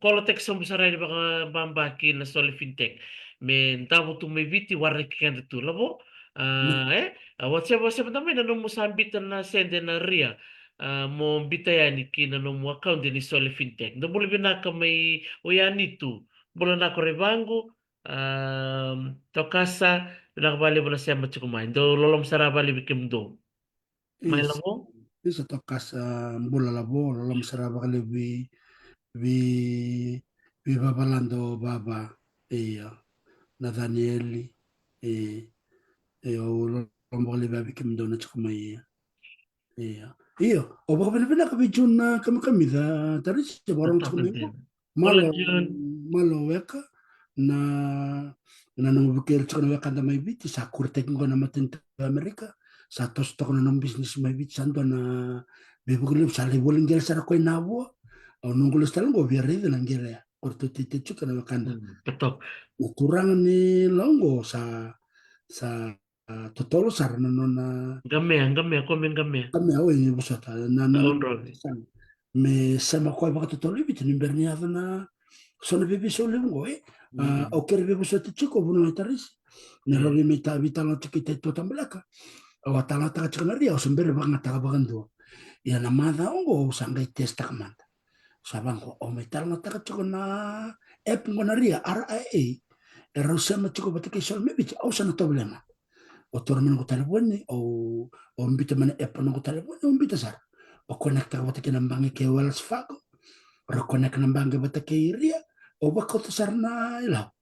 kolotaki sobu sara yani vakababa ki na Sole Fintech. Me davo tu mai Viti, waraki keda tu, Lavo. A, mm, e, a, whatever, whatever, da mai na nomu sa bita na sede na ria, a, mo bita yani ki na nomu akaude ni Sole Fintech. Da bula vinaka mai, o yani tu. Bula na ko rai vaqo, a, Tokasa, vinaka vakalevu na sema tiko mai. Dou loloma sara vakalevu kemudou. Mai, Lavo? Isa Tokasa, bula Lavo, loloma sara vakalevu vei, vei, vei vavalada o vava. Ia. Nathanieli, e, e, au loloma vakalevu vei kemudou na tiko mai, ia. Ia. Io, au vakavinavinaka vei June na kamikamica, Tarisi, vakarorogo tiko mai qo. Malo, malo weka na, na nomu vukei ira tiko na wekada mai Viti, sa kuretaki qo na matanitu o Amerika, sa toso toka na nomu business mai Viti, sa dua na veivuke levu, sa lai voli qele sara koya i Navua. Au noqu lesu tale qo via raica na qele ya, ko ratou tete tiko na wekada. Mm, totoka. Na turaga ni Lau qo sa, sa a, totolo sara na nona. Qamea, qamea, ko me qamea. Qamea, oi, ni vosota, na, na, me sema koya vakatotolo i Viti ni bera ni yaco na so na veiveisau levu qo, e. A, mm, au kere veivosoti tiko vanua i Tarisi. Na, mm, rau vei mai ta, veitalanoa tiko i tai tua tabaleka. Au a talanoataka tiko na ria, au se bera vakayagataka vakadua. Ia na macawa qo, au sa qai testaka mada. Sa vaqo, au mai talanoataka tiko na app qo na ria, R I A. E rau sema tiko vata kei Sole mai Viti, au sa na tovolea mada. Au taura mai noqu talevoni, au, au bita mai na app noqu talevoni, au bita sara. O connect-taka vata kei na baqe kei Wells Fargo, o ra connect na baqe vata kei Ria, o vakauta sara na ilavo.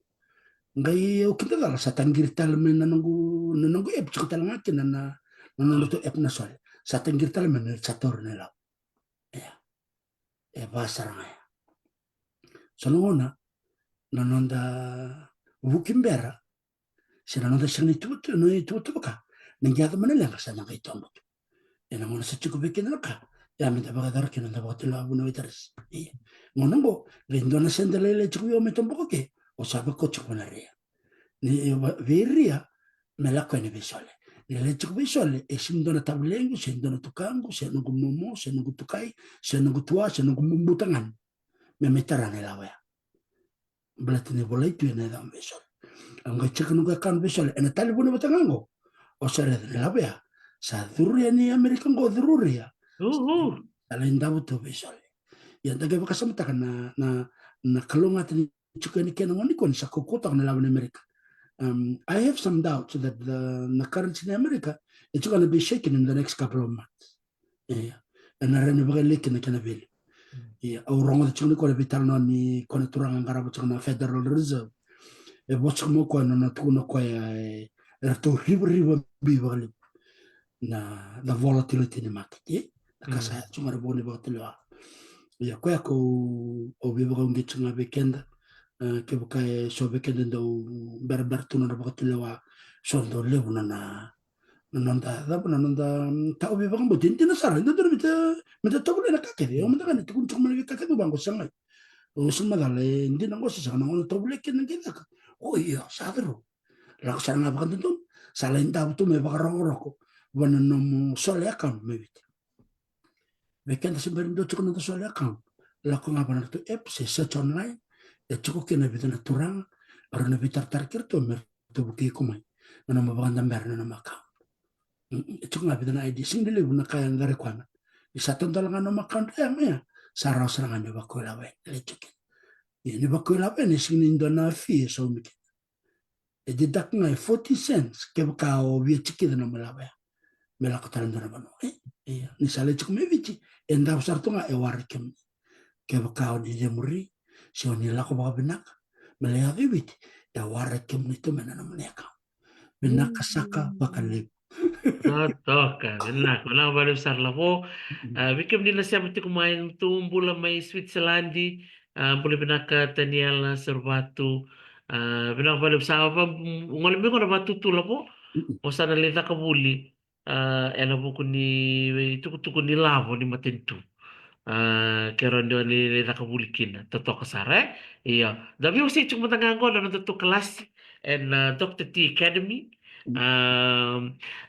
Qai au kidacala sa taqiri tale mai na noqu, na noqu app, tiko tale ga kina na, na nodratou app na Sole. Sa taqiri tale mai ni sa taura na ilavo. Ia. E va sara ga ya. So na gauna, na noda vuki bera, se na noda sega ni tuva, ni tuvatuvaka, na qai yaco mai na leqa sa na qai tobo tu. Ena gauna sa tiko vei keda na ka, ia meda vakayacora kina na vakatulewa vua na Waitaresi. Ia. Gauna oqo, qai dua na sede lailai tiko vei au me toboka ke, au sa vakau tiko vua na Ria. Ni, e, va-, vei Ria, me lako yani vei Sole. Ni lai tiko vei Sole, e sega ni dua na tavulequ, se dua na tukaqu, se noqu momo, se noqu tukai, se noqu tua, se noqu bubu tagane. Me mai tara na ilavo ya. Baleta ni volai tu ena yaca vei Sole. Au qai check noqu account vei Sole. Ena talevoni vata ga qo. O sa raica na ilavo ya. Sa curu yani Amerika qo, curu Ria. Uhu. Sa lai davo tu vei Sole. Ia da qai vakasamataka na, na, na kalougata ni tiko yani kina gona nikua ni sa kaukauwa toka na ilavo ni Amerika. Um, I have some doubts that the, na currency ni Amerika, it's gonna be shaken in the next couple of months. Ia. Ena rawa ni vakailai kina kena value. Ia, au rogoca tiko nikua na veitalanoa ni koya na turaga qarava tiko na Federal Reserve. E vosa tiko mai o koya na nona tukuna o koya, e, eratou rivariva bibi vakalevu na, na volatility ni market, e? Na ka sa yaco tiko ga ena vuku ni vakatulewa. Ia, koya ko au veivakauqeti tiko ga vei keda, e, kevaka e so vei keda dau berabera tu na nodra vakatulewa, so dau levu na, na na noda, cava na noda, mm, tau veivakabauti. E dina sara, e dodonu meda, meda tovolea na ka kece. Au mada ga ni tukuna tiko mai na veika kece vaqo, sa qai. Au sa macala, e dina qo sa sega na gauna tovolea kina na qai caka. O io, sa curu. Lako sara ga vakadodonu, sa lai davo tu me vakarokoroko vua na nomu Sole account mai Viti. Vei keda se bera ni dau tiko na noda Sole account, lako ga vua na ratou app se search online, e tiko kina e vica na turaga, o rau na veitaratara kei ratou me ratou vukei iko mai na nomu vakadabera na nomu account. Mm, e tiko ga e vica na I D, sega ni levu na ka ya na requirement. Ni sa tadola ga na nomu account ya, mai ya, sa rawa sara ga ni vakau ilavo yani, e lai tiko kina. Ia, ni vakau ilavo yani, e sega ni dua na fee e saumi kina. E deduct ga e forty cents kevaka o via tikica na nomu ilavo ya me lako tale dua na vanua. E, ia, ni sa lai tiko mai Viti, e davo sara tu ga, e waraki kemuni. Kevaka o ni cemuri, se o ni lako vakavinaka me lai yaco i Viti, e waraki kemuni tu mai na nomuni account. Vinaka saka vakalevu. Totoka, vinaka, vinaka vakalevu sara Lavo. Mm. A, vei kemuni na sema tiko mai, tu bula mai Switzerland, a, bula vinaka Taniela Servatu, a, vinaka vakalevu sa va, gole mai qo na vatutu Lavo, mm, o sa na lai caka vuli, a, ena vuku ni tukutuku ni lavo ni matanitu. A, ke rawa ni o ni lai caka vuli kina, totoka sara, e? Io. Da veiwasei tiko mada ga qo na noda tou kalasi ena, a, Doctor T Academy. Mm. A,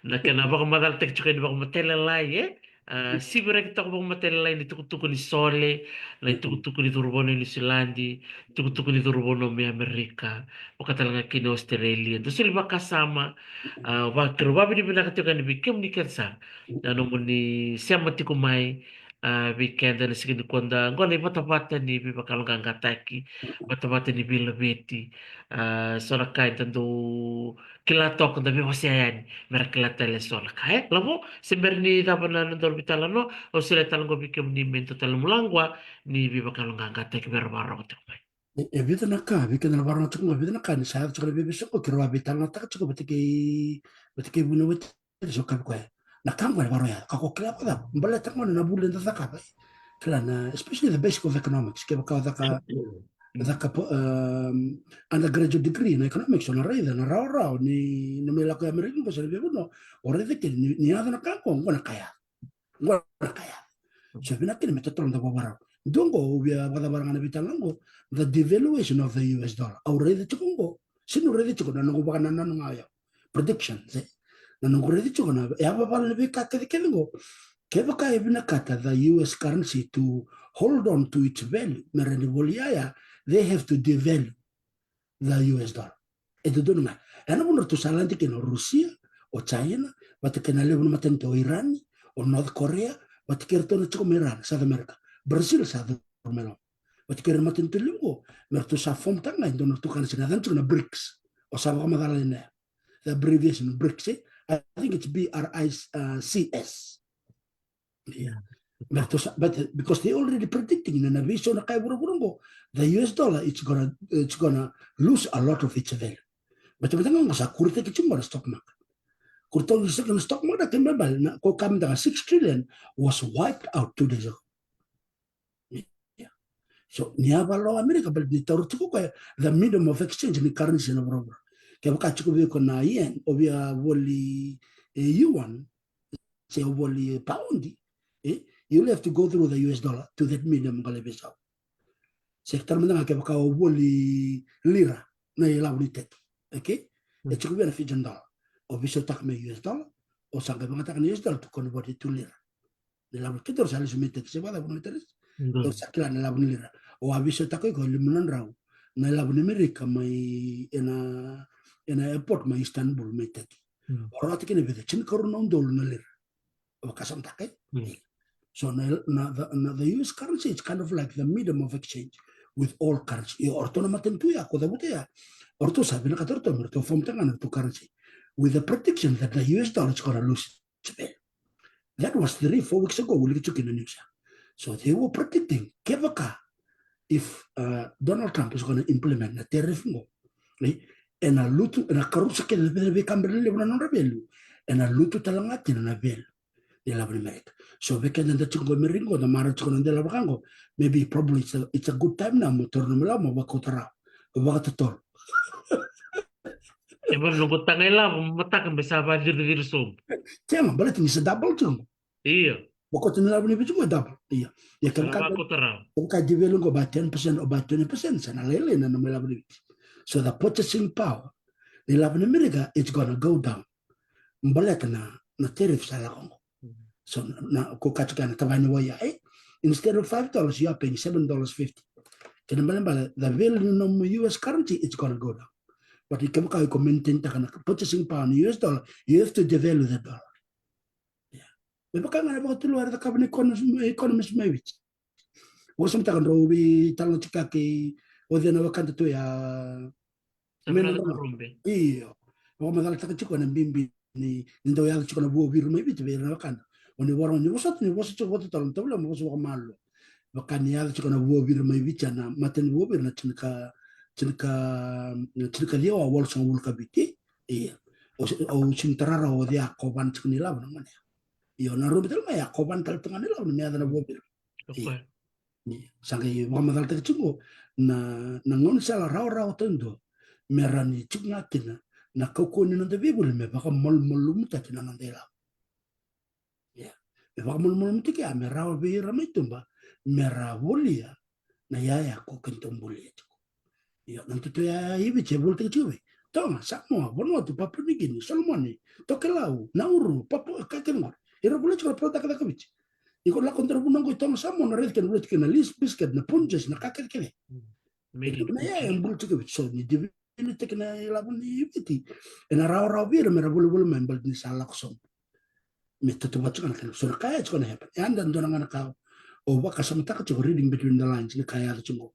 na kena vakamacalataki tiko yani vakamatailalai, e? A, sivi reki toka vakamatailalai ni tukutuku ni Sole, na itukutuku ni curu vanua i Niusiladi, tukutuku ni curu vanua mai Amerika, vaka tale ga kina Australia. Da soli vakasama, a, va-, keirau vakavinavinaka tiko yani vei kemuni kece sara na nomuni sema tiko mai, a, vei keda ena siga nikua, da qo na ivatavata ni veivakayaloqaqataki, vatavata ni veilaveti, a, so na ka eda dau kila toka, da veiwasea yani me ra kila tale eso na ka, e? Lavo, se bera ni cava na noda veitalanoa, au solia tale qo vei kemuni me dua tale na mulaqu ni veivakayaloqaqataki me ra vakarorogo tiko mai. E, e vica na ka, vei keda na vakarorogo tiko qo, e vica na ka ni sa yaco tiko na veivesu qo, keirau a veitalanoataka tiko vata kei, vata kei Vuniwai Tale, so kaya vei koya, na ka qo e vakarau yaco, ka ko kila vakacava? Baleta gona na vuli eda cakava, e? Kila na, especially the basic of economics, kevaka o caka, caka po-, um, undergraduate degree na economics, o na raica na rawarawa ni, ni mai lako i Amerika qo se na veivanua, o raica kina ni, ni yaco na ka qo, qo na ka yaco. Qo na ka yaco. So vinaka kina me totolo da vakavakarau. Dua qo, au via vakacavara ga na veitalanoa qo, the devaluation of the U S dollar. Au raica tiko qo, sega niu raica tiko, na noqu vakanananu ga o yau. Predictions, e? Na noqu raica tiko na yavavala ni veika kecekece qo. Kevaka e vinakata the U S currency to hold on to its value, me ra ni volia ya, they have to devalue the U S dollar. E dodonu ga. Ena vanua ratou sa lade kina o Rusia, o China, vata kei na levu na matanitu, o Iran, o North Korea, vata kei ratou na tiko mai Iran, South America. Brazil sa curu mai loma. Vata kei ira na matanitu levu qo, me ratou sa form-taka ga e dua na ratou currency, na yacana tiko na BRICS. O sa vakamacala ena ya. The abbreviation BRICS, e? I think it's B R I C S. Ia. But, to, but because they already predicting na na vei so na kai vuravura qo, the U S dollar, it's gonna, it's gonna lose a lot of its value. But but nga sa kuritaki tiko na stock market. Kuritaki tiko na stock market, ke me bal na ko kam da six trillion was wiped out two days ago. Yeah. So ni a valo America, but ni taura tiko ko the medium of exchange ni currency na vuravura. Ke vaka tiko vei ko na yen, o via voli e yuan, se o voli e paundi, eh, you'll have to go through the U S dollar to that medium qo lai veisau. Se tara mada ga ke vaka o voli lira na ilavo ni Turkey, okay? E tiko vei na Fijian dollar. O veisautaka mai U S dollar, o sa qai vagataka na U S dollar to convert it to lira. Na ilavo ni Turkey, o sa lesu mai Turkey, se vaka vuna Turkey. O sa kila na ilavo ni lira. O a veisautaka iko lima na drau na ilavo ni America mai ena, ena airport mai Istanbul mai Turkey. O rawata kina vei tinikarua na udolu na lira. Vakasamataka, e? So na, na, the, na, the U S currency, it's kind of like the medium of exchange with all currency. Io, o ratou na matanitu ya, ko cavuta ya, o ratou sa vinakata o ratou me ratou form taka na ratou currency with the prediction that the U S dollar is gonna lose its value. That was three, four weeks ago, wiliki tiko kina news ya. So they were predicting, kevaka if, uh, Donald Trump is gonna implement na tariff qo, e, ena lutu, ena karusa kece na veika bera ni levu na nodra value, ena lutu tale ga kina na value ni ilavo ni America. So vei keda da tiko qo America qo, da mara tiko na dela vaka qo, maybe probably it's a, it's a good time now mo taura nomu ilavo mo vakauta rawa, vakatotolo. E vaka noqu taga ilavo mataka me sa vaciriciri sobu. Sega, baleta ni sa double tiko qo. Io. Vakauta na ilavo ni Viti qo e double. Io. Ia kevaka, kevaka e devalue qo by ten percent or by twenty percent, sa na lailai na nomu ilavo ni Viti. So the purchasing power ni ilavo ni America, it's gonna go down. Baleta na, na tariff sa lako qo. So na, ko kaya tiko na tavaya ni wai ya, e, instead of five dollars, you are paying seven dollars fifty. Kena ibalebale, the value ni nomu U S currency, it's gonna go down. But kevaka iko maintain taka na purchasing power ni U S dollar, you have to devalue the dollar. Ia. Me vaka ga na vakatulewai era cakava na economies, economies mai Viti. Vakasamataka drau veitalanoataka kei o cei na wekada tu ya. Sa Mena Mena Rome. Rome. Io. Vakamacalataka tiko na bibi ni, ni dau yaco tiko na vuaviri mai Viti vei ira na wekada. O ni vakarogo ni vosota, ni vosa tiko vakatotolo na tavula, mo vosa vakamalua. Vaka ni yaco tiko na vuaviri mai Viti, na mata ni vuaviri na tinika, tinika, na tinikaciwa walusagavulu ka vitu. Ia. Au sega ni tara rawa o cei a kovana tiko ni lavo na gone ya. Io, na Rome tale ga ya kovana tale tu ga ni lavo ni me yaco na vuaviri. Ia. Ia. Sa qai vakamacalataki tiko na, na gaunisala rawarawa taudua me rawa ni tiko ga kina na kaukauwa ni noda veivoli me vakamalumalumutaki na noda ilavo. Ia. Me vakamalumalumutaki ya me rawa vei ira mai tuba me ra volia na iyaya ko keitou bulia tiko. Io, na noda iyaya i Viti e volitaki tiko vei Toga, Samoa, Vanuatu, Papua Niu Kini, Solomoni, Tokelau, Nauru, Papua, ka kece qori. Era volia tiko na product cakacaka Viti. Iko lako dua na vanua qo i Toga, Samoa, na raici kena volia tiko na Lay's biscuit, na Punjas, na ka kece kece. Iko na iyaya e buli tiko Viti. So ni devalue-taki na ilavo ni Viti, ena rawarawa vei ira me ra volivoli mai baleta ni sa lako sobu. Me tautauvata tiko na kena, so na ka ya tiko na happen. E a dua na ka na ka o vakasamataka tiko, reading between the lines, na ka ya tiko.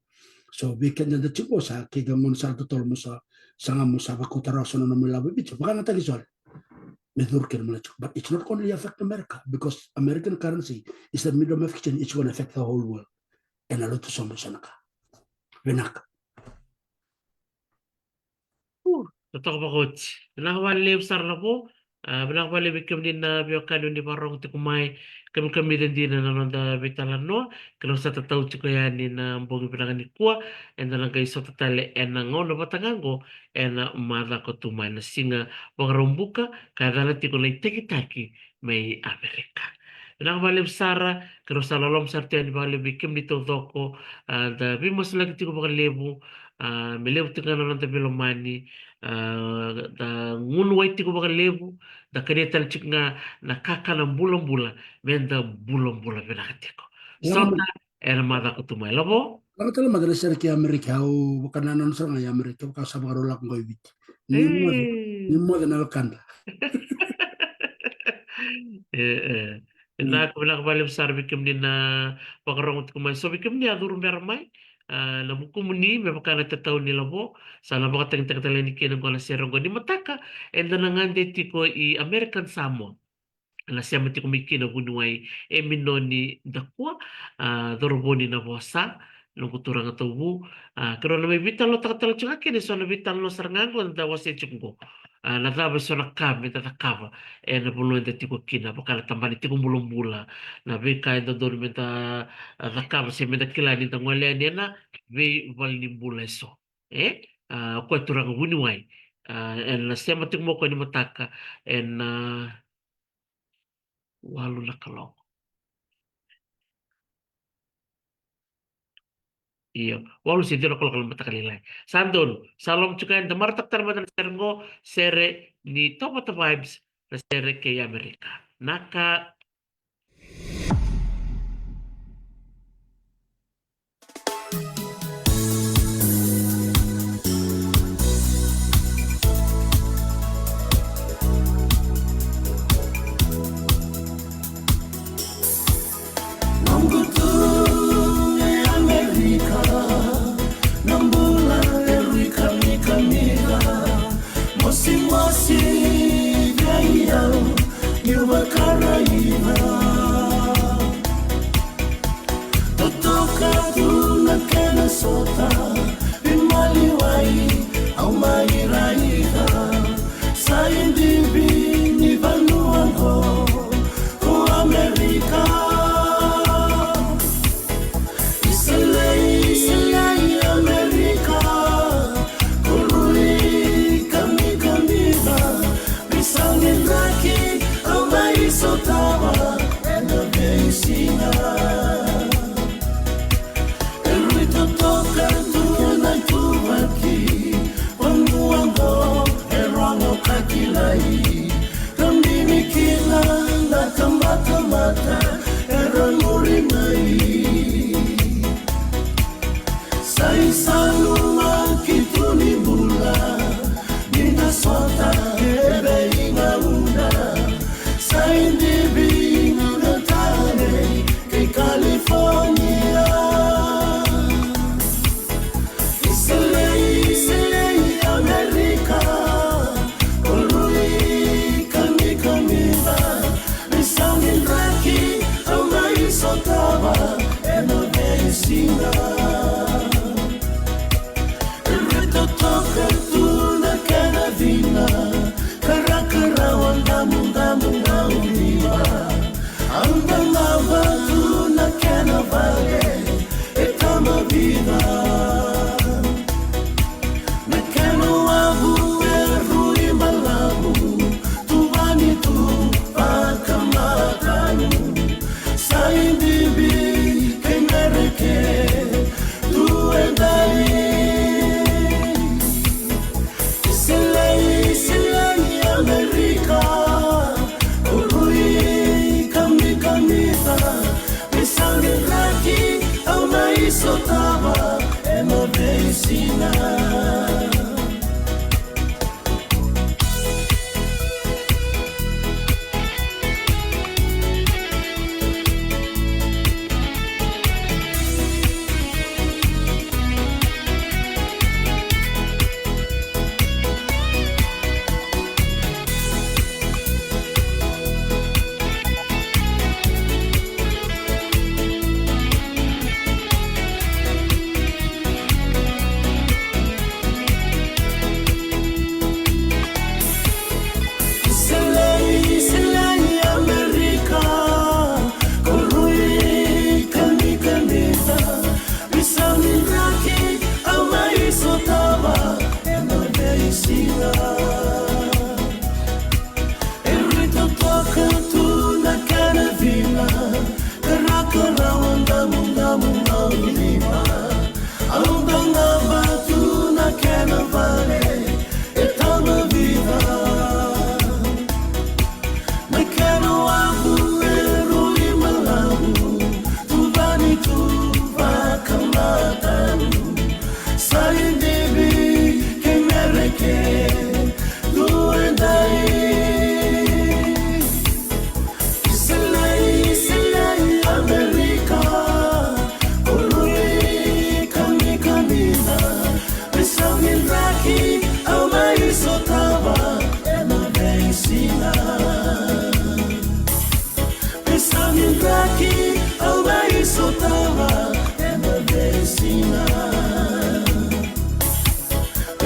So vei keda da tiko sa kei ka gaunisala totolo mo sa, sa ga mo sa vakauta rawa so na nomu ilavo i Viti, vakayagataki sole. Me curu kina mai tiko. But it's not only affect America, because American currency is the medium of exchange, it's gonna affect the whole world. Ena lutu sobu so na ka. Vinaka. Totoka vakaoti. Vinaka vakalevu sara Lavo. A, vinaka vakalevu vei kemuni na veiwekani ni vakarorogo tiko mai. Kamikamica dina na noda veitalanoa. Keirau sa tatau tiko yani na bogi vinaka nikua. Eda na qai sota tale ena gauna vata ga qo ena macawa ka tu mai, na siga Vakaraubuka, ka yacana tiko na itakitaki mai Amerika. Vinaka vakalevu sara, keirau sa loloma sara tu yani vakalevu vei kemuni taucoko, a, da veimasulaki tiko vakalevu, a, me levu tiko ga na noda veilomani, a, da gunu wai tiko vakalevu, da kania tale tiko ga na kakana bulabula, me da bulabula vinaka tiko. Sota ena macawa ka tu mai Lavo. Lako tale mada na sere ki Amerika, au vakanananu sara ga i Amerika, vaka sa vakarau lako qo i Viti. Ni moce, ni moce na wekada. E, e. Vinaka, vinaka vakalevu sara vei kemuni na vakarorogo tiko mai. So vei kemuni a curu bera mai, a, na vukumuni me vaka na tatau ni Lavo, sa na vakatagitaki tale yani kina qo na sere qo ni mataka, eda na gade tiko i American Samoa. na sema tiko mai kina vuniwai e Minoni Dakua, a, Corovoni na vosa, noqu turaga Tauvu. A, keirau na mai veitalanoataka tale tiko ga kina eso na veitalanoa sara ga oqo da wasea tiko oqo. A, na cava eso na ka meda cakava ena vanua eda tiko kina, vaka na tabana tiko bulabula, na veika e dodonu meda, a, cakava se meda kila ni da gole yani ena veivalenibula eso. E, a, o koya turaga vuniwai. A, ena sema tiko mai o koya ni mataka ena walu na kaloko. Io, walu se ciwa na kaloko na mataka lailai. Sa donu, sa loma tiko yani, da marautaka tale mada na sere qo, sere ni Taubata Vibes, na sere kei Amerika. Naka. Noqu tu e Amerika, na bula e rui kamikamica, mosimosi vei au niu vakaraica. Totoka tu na kena sota, veimaliwai au mai raica. Sa idivi ni vanua qo ko Amerika. Isalai, isalai Amerika, ko rui kamikamica. Veisau ni draki au mai sotava ena veisiga. E rui totoka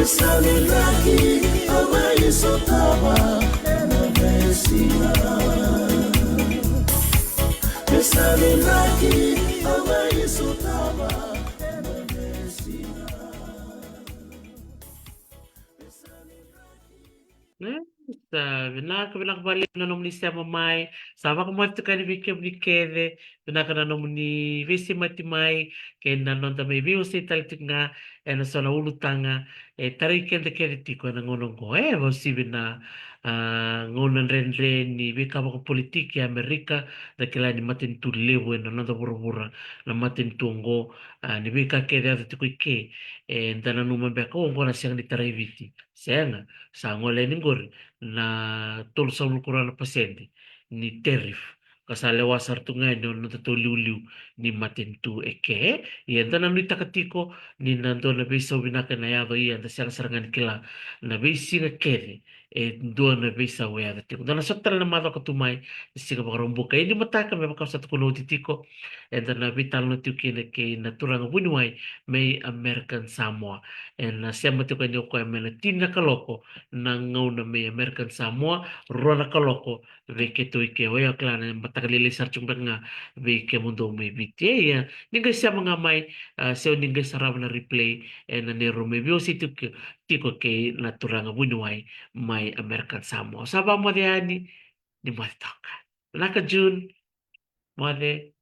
Sa vinaka, au vakaisotava ena veisiga. Sa vinaka, au vakaisotava ena veisiga. E, sa vinaka, vinaka vakalevu na nomuni sema mai. Sa vakamoce tiko yani vei kemuni kece. Vinaka na nomuni veisemati mai kei na noda mai veiwasei tale tiko ga ena so na ulutaga e tarai keda kece tiko ena gauna oqo. E, vakauasivi na, a, gauna dredre ni veika vakapolitiki e Amerika, da kila ni matanitu levu ena noda vuravura na matanitu oqo, a, ni veika kece yaco tiko i ke, eda nanuma beka, o, oqo na sega ni tarai Viti. Sega, sa gole yani qori na tolusagavulu ka rua na pasede ni tariff. Ka sa lewa sara tu ga yani o nodatou liuliu ni matanitu e ke. Ia eda nuitaka tiko ni na dua na veisau vinaka ena yaco, ia eda sega sara ga ni kila na veisiga kece e dua na veisau e yaco tiko. Da na sota tale na macawa ka tu mai, na siga Vakaraubuka. Ia ni mataka, me vaka au sa tukuna oti tiko, eda na veitalanoa tiko kina kei na turaga vuniwai mai American Samoa. Ena sema tiko yani o koya mai na tini na kaloko na gauna mai American Samoa, rua na kaloko vei keitou i ke. O ya, o kila na mataka lailai sara tiko beka ga vei kemudou mai Viti. Ia, ni qai sema ga mai, a, se o ni qai sarava na replay ena neirau mai veiwasei tiko, tiko kei na turaga vuniwai mai American Samoa. Sa vakamoce yani, ni moce toka. Vinaka June. Moce.